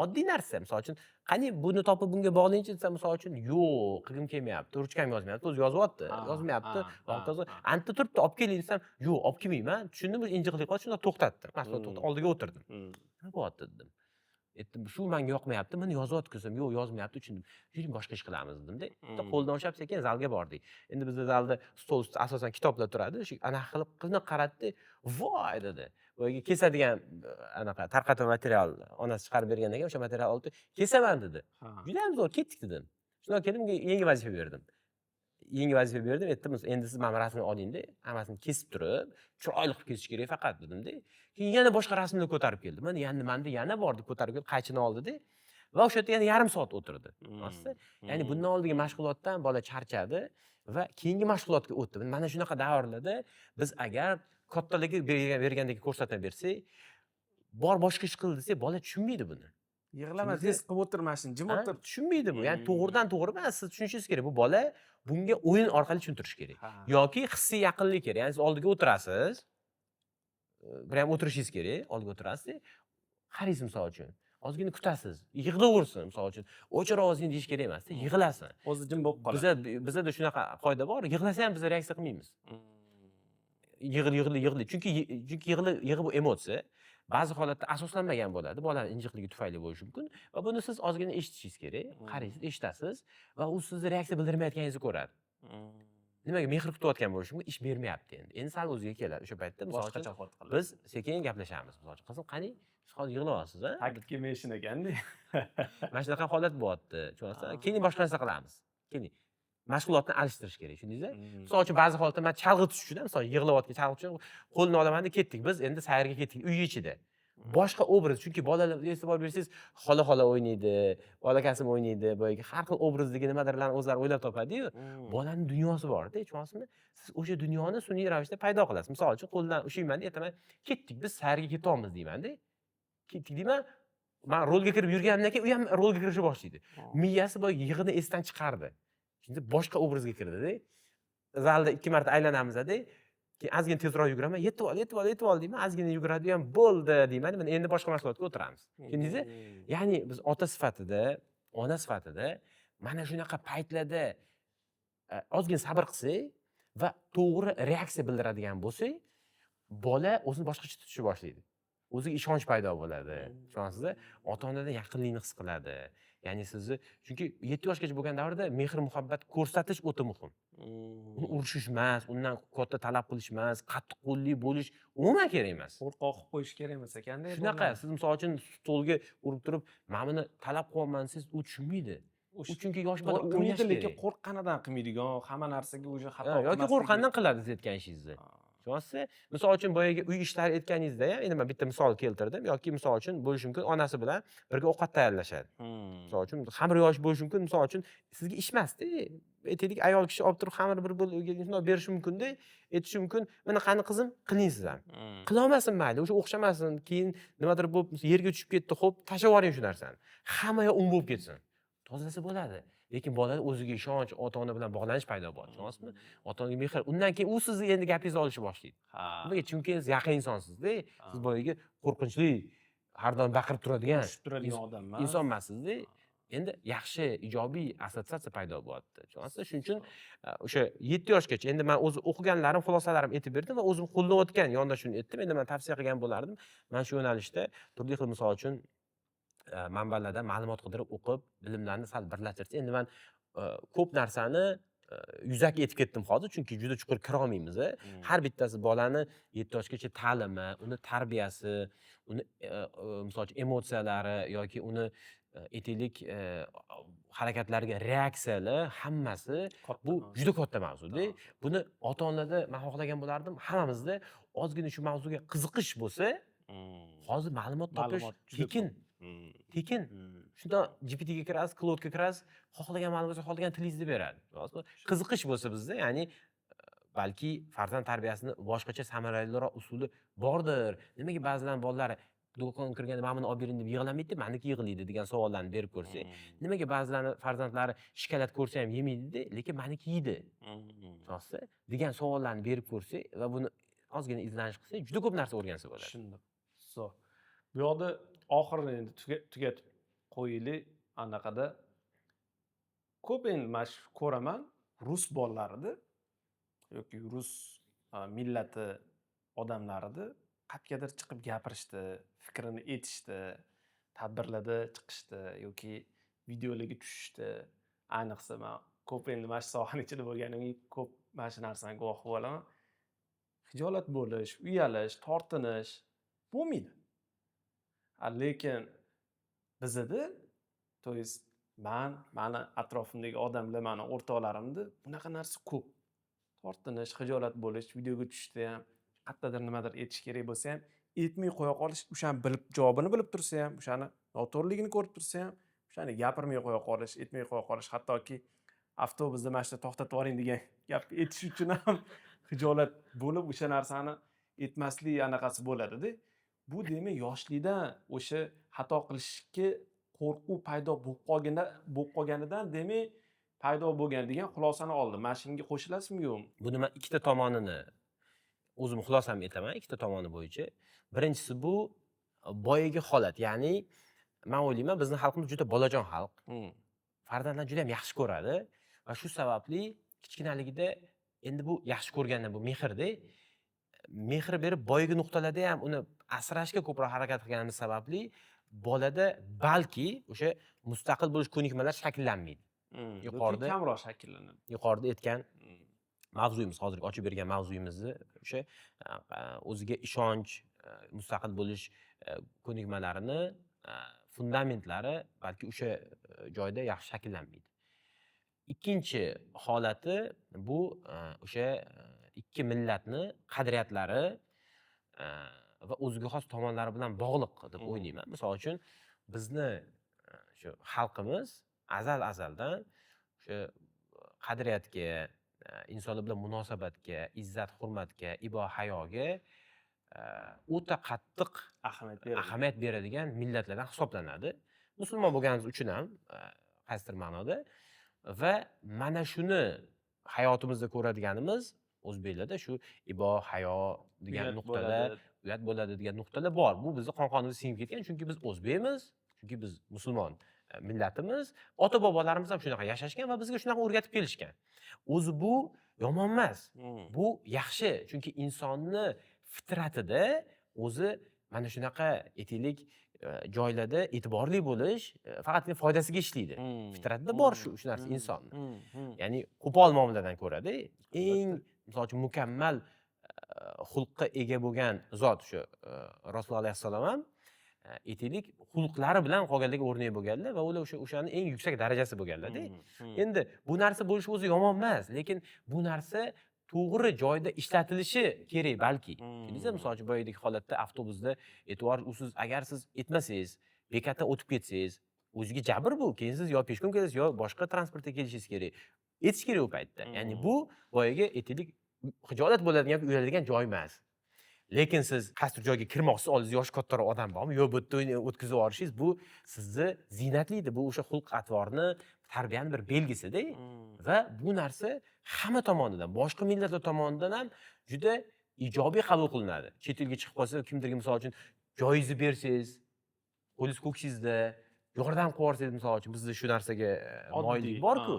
Oddiy narsa, misol uchun, qani buni topib bunga bog'laychi desam, misol uchun, yo'q, qilgim kelmayapti, ruchkam yozmayapti, o'zi yozyapti, yozmayapti, hokazo. Anta turibdi, olib keling desam, yo'q, olib kelmayman. Tushundim, injiqlik qildi, shunda to'xtatdim. Mashg'ulot to'xtatib, oldiga o'tirdim. Nima bo'lyapti dedim. Aytdim, shu menga yoqmayapti, mana yozyapti desam, yo'q, yozmayapti, tushundim. Yuring, boshqa ish qilamiz dedimda. Bitta qo'ldan ushlab sekin zalga bordik. Endi bizda zalda stol ustida asosan kitoblar turadi. Shu anaqa qilib qizni qaratdi, voy dedi. Boyagi kesadigan anaqa tarqatma material onasi chiqarib bergandan keyin o'sha material oldi, kesaman dedi. Juda ham zo'r, ketdik dedim. Shundan keyin unga yangi vazifa berdim. Yangi vazifa berdim, aytdim, endi siz mana rasmni olingda, hammasini kesib turib, chiroyli qilib kesish kerak faqat dedimda. Keyin yana boshqa rasmni ko'tarib keldi. Mana yana menda yana bor deb ko'tarib keldi, qaychini oldida va o'sha yerda yana yarim soat o'tirdi. Rostda. Ya'ni bundan oldingi mashg'ulotdan bola charchadi va keyingi mashg'ulotga o'tdi. Mana shunaqa davrlarda biz agar kattalarga bergandagi ko'rsatma bersak, bor boshqa ish qil desak, bola tushunmaydi buni. Yig'lama, tez qilib o'tir mana shuni, jim o'tir. Tushunmaydi bu. Ya'ni to'g'ridan to'g'ri emas, siz tushunishingiz kerak. Bu bola bunga o'yin orqali tushuntirish kerak. Yoki hissiy yaqinlik kerak. Ya'ni siz oldiga o'tirasiz, bir ham o'tirishingiz kerak, oldiga o'tirasiz, qaraysiz misol uchun. Ozgina kutasiz, yig'laversin misol uchun. O'chir ovozingni deyish kerak emas, yig'lasin. O'zi jim bo'lib qoladi. Bizada shunaqa qoida bor, yig'lasa ham biz reaksiya qilmaymiz. Yig'li, yig'li, yig'li. Chunki yig'i bu emotsiya. Ba'zi holatda asoslanmagan bo'ladi. Bolani injiqligi tufayli bo'lishi mumkin va buni siz ozgina eshitishingiz kerak. Qaraysiz, eshitasiz va u sizni reaksiya bildirmayotganingizni ko'radi. Nimaga mehr kutayotgan bo'lishi mumkin, ish bermayapti endi. Endi sal o'ziga keladi. O'sha paytda misol uchun boshqacha xod qiladi. Biz sekin gaplashamiz. Misol uchun, qizim, qani, siz hozir yig'layapsiz, a? Ta'kid kelmaysin ekanda. Mana shunaqa holat bo'lyapti. Tushunyapsizmi? Keyin boshqa narsa qilamiz. Keyin mashg'ulotni alishtirish kerak, tushundingizmi? Misol uchun, ba'zi holatda men chalg'itish uchun, misol yig'layotgan chalg'itish uchun qo'lini olamanda ketdik. Biz endi sayrga ketdik uy ichida. Boshqa obraz, chunki bolalar e'tibor bersangiz, xola-xola o'ynaydi, bola kasim o'ynaydi, boyagi har xil obrazdagi nimadirlarni o'zlari o'ylab topadi-yu. Bolaning dunyosi bor-da, tushunyapsizmi? Siz o'sha dunyoni sun'iy ravishda paydo qilasiz. Misol uchun, qo'ldan ushlayman-da, aytaman, ketdik, biz sayrga ketyapmiz deyman-da. Ketdik deyman, men rolga kirib yurganimdan keyin u ham rolga kirishni boshlaydi. Miyasi boyagi yig'ini esdan chiqardi. Shunda boshqa obrazga kirdida. Zalda 2 marta aylanamiz-da. Keyin ozgina tezroq yuguraman, "Yetib ol, yetib ol, yetib ol", deyman. Ozgina yuguradi ham, "Bo'ldi", deyman. Mana endi boshqa mashg'ulotga o'tiramiz. Tushundingizmi? Ya'ni biz ota sifatida, ona sifatida mana shunaqa paytlarda ozgina sabr qilsak va to'g'ri reaksiya bildiradigan bo'lsak, bola o'zini boshqacha tutishni boshlaydi. O'ziga ishonch paydo bo'ladi. Tushunasizmi? Ota onadan yaqinlikni his qiladi. Ya'ni sizni, chunki 7 yoshgacha bo'lgan davrda mehr muhabbat ko'rsatish o'ta muhim. Uni urishish emas, undan katta talab qilish emas, qattiqqo'llik bo'lish umuman kerak emas. Qo'rqoq qilib qo'yish kerak emas ekanda. Shunaqa, siz misol uchun stolga urib turib, "Mana buni talab qilyapman" desangiz, u tushunmaydi. U chunki yosh bola, o'ynash Qilmaydi, lekin kerak. qo'rqqanidan qilmaydigan, hamma narsaga уже xato Yoki qilmasligi. qo'rqqanidan qiladi siz aytgan ishingizni. Tushunyapsiz? Misol uchun, boyagi uy ishlari aytganingizda ham, endi man bitta misol keltirdim, yoki misol uchun bo'lishi mumkin, onasi bilan birga ovqat tayyorlashadi. Misol uchun, xamir yoyish bo'lishi mumkin, misol uchun, sizga ish emasda. Aytaylik, ayol kishi olib turib xamir bir shundoq berishi mumkinda, aytishi mumkin, "Mana qani qizim, qiling siz ham." Qilolmasin mayli, o'sha o'xshamasin, keyin nimadir bo'lib yerga tushib ketdi, xo'p, tashlab yuboring shu narsani. Hamma yoq un bo'lib ketsin. Tozalasa bo'ladi. Lekin bolada o'ziga ishonch, ota-ona bilan bog'lanish paydo bo'ladi. Tushunyapsizmi? Ota-onaga mehr. Undan keyin u sizni endi gapingizni olishni boshlaydi. Nimaga? Chunki siz yaqin insonsizda. Siz boyagi qo'rqinchli, har doim baqirib turadigan Urishib turadigan odam emas. inson emassizda. Endi yaxshi ijobiy assotsiatsiya paydo bo'lyapti. Tushunyapsiz? Shuning uchun o'sha 7 yoshgacha endi man o'zi o'qiganlarim, xulosalarim aytib berdim va o'zim qo'llayotgan yondashuvni aytdim. Endi man tavsiya qilgan bo'lardim. Man shu yo'nalishda turli xil, misol uchun, manbalardan ma'lumot qidirib o'qib, bilimlarni sal birlashtirsa, endi man ko'p narsani yuzaki aytib ketdim hozir, chunki juda chuqur kira olmaymiz. Har bittasi bolani 7 yoshgacha ta'limi, uni tarbiyasi, uni misol uchun emotsiyalari yoki uni aytaylik, harakatlariga reaksiyalar hammasi bu juda katta mavzuda. Buni ota-onlarda man xohlagan bo'lardim, hammamizda ozgina shu mavzuga qiziqish bo'lsa, hozir ma'lumot topish tekin. Tekin. Shundoq GPTga kirasiz, Claude'ga kirasiz, xohlagan ma'lumotni xohlagan tilingizda beradi. Qiziqish bo'lsa bizda, ya'ni balki farzand tarbiyasini boshqacha samaraliroq usuli bordir. Nimaga ba'zilar bolalari do'konga kirganda "Mana buni olib bering" deb yig'lamaydi, maniki yig'laydi degan savollarni berib ko'rsak, nimaga ba'zilarni farzandlari shokolad ko'rsa ham yemaydi, lekin maniki yeydi. Tushunyapsiz? Degan savollarni berib ko'rsak va buni ozgina izlanish qilsak, juda ko'p narsa o'rgansa bo'ladi. Tushundim. Zo'r. Bu yoqda oxirini endi tugatib qo'yaylik. Anaqada ko'p endi mana shu ko'raman, rus bolalarida yoki rus millati odamlarida qayergadir chiqib gapirishdi, fikrini aytishdi, tadbirlarda chiqishdi yoki videolarga tushishdi. Ayniqsa man ko'p endi mana shu sohani ichida bo'lganimga ko'p mana shu narsani guvohi bo'laman. Hijolat bo'lish, uyalish, tortinish bo'lmaydi. Lekin bizada, то есть man, mani atrofimdagi odamlar, mani o'rtoqlarimda bunaqa narsa ko'p. Tortinish, hijolat bo'lish, videoga tushishda ham, qayerdadir nimadir aytish kerak bo'lsa ham, aytmay qo'ya qolish, o'shani bilib, javobini bilib tursa ham, o'shani noto'g'riligini ko'rib tursa ham, o'shani gapirmay qo'ya qolish, aytmay qo'ya qolish, hattoki avtobusda mana shu yerda to'xtatib yuboring degan gapni aytish uchun ham hijolat bo'lib, o'sha narsani aytmaslik anaqasi bo'ladida. Bu demak yoshlikdan o'sha xato qilishga qo'rquv paydo bo'lib qolganidan demak paydo bo'lgan degan xulosani oldim. Mana shunga qo'shilasizmi, yo'qmi? Buni man ikkita tomonini o'zim xulosamni aytaman, ikkita tomoni bo'yicha. Birinchisi bu boyagi holat, ya'ni man o'ylayman, bizni xalqimiz juda bolajon xalq. Farzandlarni juda ham yaxshi ko'radi va shu sababli kichkinaligida endi bu yaxshi ko'rganda bu mehrda, mehr berib boyagi nuqtalarda ham uni asrashga ko'proq harakat qilganimiz sababli bolada balki o'sha mustaqil bo'lish ko'nikmalari shakllanmaydi. Yuqorida kamroq shakllanadi. Yuqorida aytgan mavzuyimiz, hozirgi ochib bergan mavzuyimizni o'sha o'ziga ishonch, mustaqil bo'lish ko'nikmalarini fundamentlari balki o'sha joyda yaxshi shakllanmaydi. Ikkinchi holati bu o'sha ikki millatni qadriyatlari va o'ziga xos tomonlari bilan bog'liq deb o'ylayman. Misol uchun, bizni shu xalqimiz azal azaldan o'sha qadriyatga, insonlar bilan munosabatga, izzat hurmatga, ibo hayoga o'ta qattiq ahamiyat beradi. Ahamiyat beradigan millatlardan hisoblanadi. Musulmon bo'lganimiz uchun ham qaysidir ma'noda va mana shuni hayotimizda ko'radiganimiz O'zbeklarda shu ibo, hayo degan Uyat nuqtalar, bo'ladi. Uyat bo'ladi degan nuqtalar bor. Bu bizni qon qonimizga singib ketgan, chunki biz o'zbekmiz, chunki biz musulmon millatimiz. Ota bobolarimiz ham shunaqa yashashgan va bizga shunaqa o'rgatib kelishgan. O'zi bu yomon emas. Bu yaxshi, chunki insonni fitratida o'zi mana shunaqa, aytaylik, joylarda e'tiborli bo'lish faqatgina foydasiga ishlaydi. Fitratida bor shu narsa insonni. Ya'ni qo'pol muomaladan ko'rada eng, misol uchun, mukammal xulqqa ega bo'lgan zot shu Rasululloh alayhissalom ham, aytaylik, xulqlari bilan qolganlarga o'rnak bo'lganlar va ular o'shani eng yuksak darajasi bo'lganlarda. Endi bu narsa bo'lishi o'zi yomon emas, lekin bu narsa to'g'ri joyda ishlatilishi kerak balki. Tushundingizmi? Misol uchun, boyagidek holatda avtobusda e'tibor usiz, agar siz etmasangiz, bekatdan o'tib ketsangiz, o'ziga jabr bu. Keyin siz yo пешком kelasiz, yo boshqa transportda kelishingiz kerak. Etish kerak u paytda. Ya'ni bu boyagi, aytaylik, xijolat bo'ladigan yoki uyaladigan joy emas. Lekin siz qaysidir joyga kirmoqchisiz, oldingizda yoshi kattaroq odam bormi? Yo'q, bu yerda o'tkazib yuborishingiz, bu sizni ziynatlaydi. Bu o'sha xulq atvorni, tarbiyani bir belgisida. Va bu narsa hamma tomonidan, boshqa millatlar tomonidan ham juda ijobiy qabul qilinadi. Chet elga chiqib qolsa, kimdirga, misol uchun, joyingizni bersangiz, qo'lingiz ko'ksingizda, yordam qilib yuborsangiz, misol uchun, bizda shu narsaga moyillik bor-ku.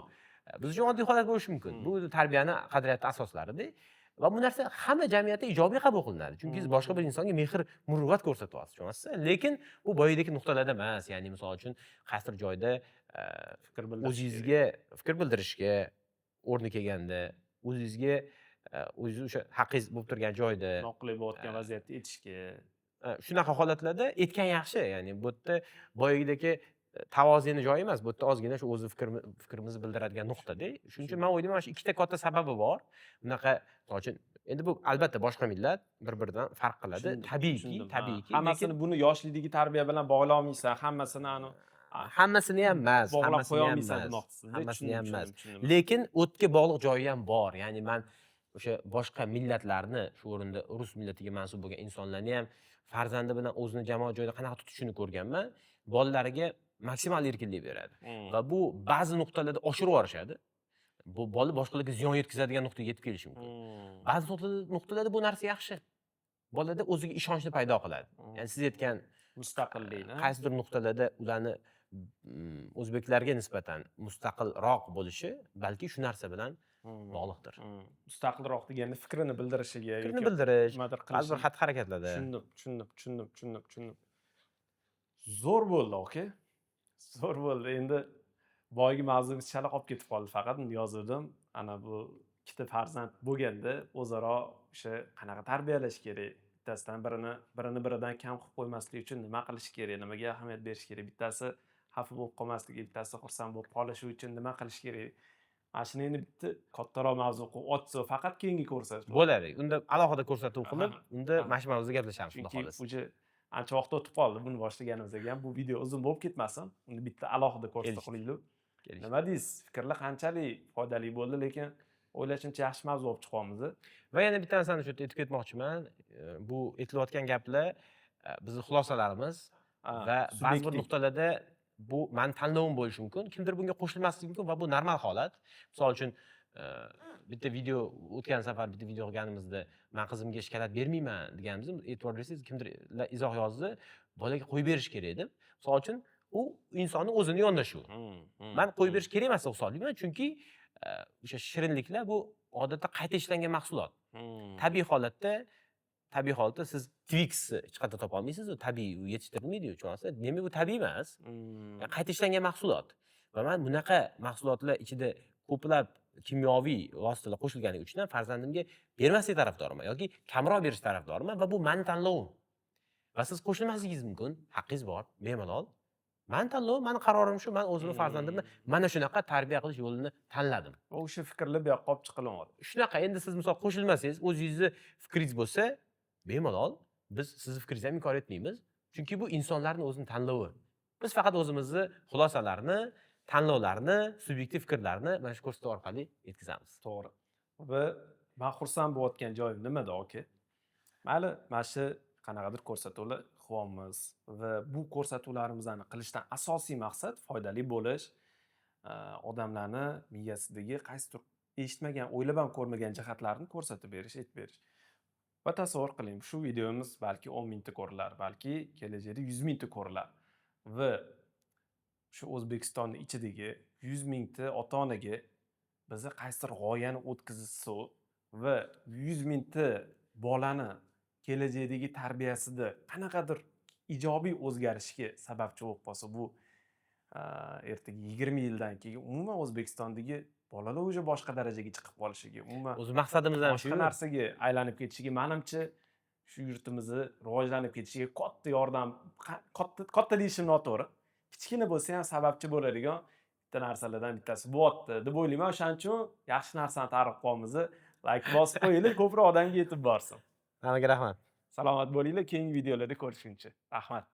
Biz uchun oddiy holat bo'lishi mumkin. Bu tarbiyani, qadriyatni asoslarida. Va bu narsa hamma jamiyatda ijobiy qabul qilinadi. Chunki siz boshqa bir insonga mehr, muruvvat ko'rsatyapsiz, tushunasizmi? Lekin bu boyagidek nuqtalarda emas. Ya'ni misol uchun, qaysidir joyda Fikr bildirish kerak. o'zingizga fikr bildirishga o'rni kelganda, o'zingizga o'zingiz o'sha haqqingiz bo'lib turgan joyda Noqulay bo'layotgan vaziyatda aytishga. Shunaqa holatlarda aytgan yaxshi. Ya'ni bu yerda boyagidek tavozuni joyi emas. Bu yerda ozgina shu o'zi fikrimizni bildiradigan nuqtada. Shuning uchun man o'ylayman, mana shu ikkita katta sababi bor. Bunaqa, misol uchun, endi bu albatta boshqa millat bir-biridan farq qiladi. Tushundim, Tabiiyki, tushundim, ha. tabiiyki. Hammasini buni yoshlikdagi tarbiya bilan bog'lay olmaysan, hammasini ani Hammasini ham emas, bog'lab hammasini qo'ya ham olmaysan emas. demoqchisiz. Hammasini ham emas. Tushundim. Lekin o'tga bog'liq joyi ham bor. Ya'ni man o'sha boshqa millatlarni, shu o'rinda rus millatiga mansub bo'lgan insonlarni ham farzandi bilan o'zini jamoat joyida qanaqa tutishini ko'rganman. Bolalariga maksimal erkinlik beradi. Va bu ba'zi nuqtalarda oshirib yuborishadi. Bu bola boshqalarga ziyon yetkazadigan nuqtaga yetib kelishi mumkin. Ba'zi nuqtalarda bu narsa yaxshi. Bolada o'ziga ishonchni paydo qiladi. Ya'ni siz aytgan Mustaqillikni. qaysidir nuqtalarda ularni o'zbeklarga nisbatan mustaqilroq bo'lishi balki shu narsa bilan bog'liqdir. Mustaqilroq deganda fikrini bildirishiga Fikrini yoki bildirish, nimadir ba'zi bir qilishi. xatti harakatlarda. Tushundim, tushundim, tushundim, tushundim, tushundim. Zo'r bo'ldi, aka. Zo'r bo'ldi. Endi boyagi mavzumiz chala qolib ketib qoldi faqat. Uni yozuvdim. Ana bu ikkita farzand bo'lganda o'zaro o'sha qanaqa tarbiyalash kerak? Bittasidan birini, birini biridan kam qilib qo'ymaslik uchun nima qilish kerak? Nimaga ahamiyat berish kerak? Bittasi xafa bo'lib qolmasligi, bittasi xursand bo'lib qolishi uchun nima qilish kerak? Mana shuni endi bitta kattaroq mavzu qilib ochsa, faqat keyingi ko'rsatuv. Bo'ladi. Unda alohida ko'rsatuv qilib, unda Aha. mana shu mavzuda gaplashamiz, xudo Chunki xohlasa. уже ancha vaqt o'tib qoldi buni boshlaganimizga ham. Bu video uzun bo'lib ketmasin. Uni bitta alohida ko'rsatuv Kelishdik. qilaylik. Kelishdik. Nima deysiz? Fikrlar qanchalik foydali bo'ldi, lekin o'ylashimcha yaxshi mavzu olib chiqyapmiz. Va yana bitta narsani shu yerda aytib ketmoqchiman. Bu aytilayotgan gaplar bizni xulosalarimiz va ba'zi bir Subyektiv. nuqtalarda bu mani tanlovim bo'lishi mumkin. Kimdir bunga qo'shilmasligi mumkin va bu normal holat. Misol uchun, bitta video, o'tgan safar bitta video qilganimizda man qizimga shokolad bermayman deganimizda, e'tibor bersangiz, kimdir izoh yozdi, bolaga qo'yib berish kerak deb. Misol uchun, u insonni o'zini yondashuvi. Man qo'yib berish kerak emas deb hisoblayman, chunki o'sha shirinliklar bu odatda qayta ishlangan mahsulot. Tabiiy holatda siz Twixni hech qayerda topa olmaysiz, u tabiiy, u yetishtirilmaydi-yu, tushunasizmi? Demak, bu tabiiy emas. Qayta ishlangan mahsulot. Va man bunaqa mahsulotlar ichida ko'plab kimyoviy vositalar qo'shilgani uchun ham farzandimga bermaslik tarafdoriman yoki kamroq berish tarafdoriman va bu mani tanlovim. Va siz qo'shilmasligingiz mumkin, haqqingiz bor, bemalol. Mani tanlovim, mani qarorim shu, man o'zimni farzandimni mana shunaqa tarbiya qilish yo'lini tanladim. Va o'sha fikrlar bu yoqqa olib chiqilyapti. Shunaqa, endi siz misol qo'shilmasangiz, o'zingizni fikringiz bo'lsa, bemalol, biz sizni fikringizni ham inkor etmaymiz. Chunki bu insonlarning o'zini tanlovi. Biz faqat o'zimizni xulosalarni, tanlovlarni, subyektiv fikrlarni mana shu ko'rsatuv orqali yetkazamiz. To'g'ri. Va man xursand bo'layotgan joyim nimada, aka? Mayli, mana shu qanaqadir ko'rsatuvlar qilyapmiz va bu ko'rsatuvlarimizni qilishdan asosiy maqsad foydali bo'lish, odamlarni miyasidagi qaysidir Eshitmagan, o'ylab ham ko'rmagan jihatlarini ko'rsatib berish, aytib berish. Va tasavvur qiling, shu videomiz balki 10 mingta ko'rilar, balki kelajakda 100 mingta ko'rilar va shu O'zbekistonni ichidagi 100 mingta ota onaga biza qaysidir g'oyani o'tkazishsa va 100 mingta bolani kelajakdagi tarbiyasida qanaqadir ijobiy o'zgarishga sababchi bo'lib qolsa, bu ertaga 20 yildan keyin umuman O'zbekistondagi bolalar уже boshqa darajaga chiqib qolishiga, umuman O'zi maqsadimiz ham boshqa shu. narsaga aylanib ketishiga, manimcha, shu yurtimizni rivojlanib ketishiga katta yordam, katta, katta deyishim noto'g'ri, kichkina bo'lsa ham sababchi bo'ladigan bitta narsalardan bittasi bo'lyapti deb o'ylayman. O'shaning uchun yaxshi narsani targ'ib qilyapmiz, layk bosib qo'yinglar, ko'proq odamga yetib borsin. Hammaga rahmat. Salomat bo'linglar, keyingi videolarda ko'rishguncha, rahmat.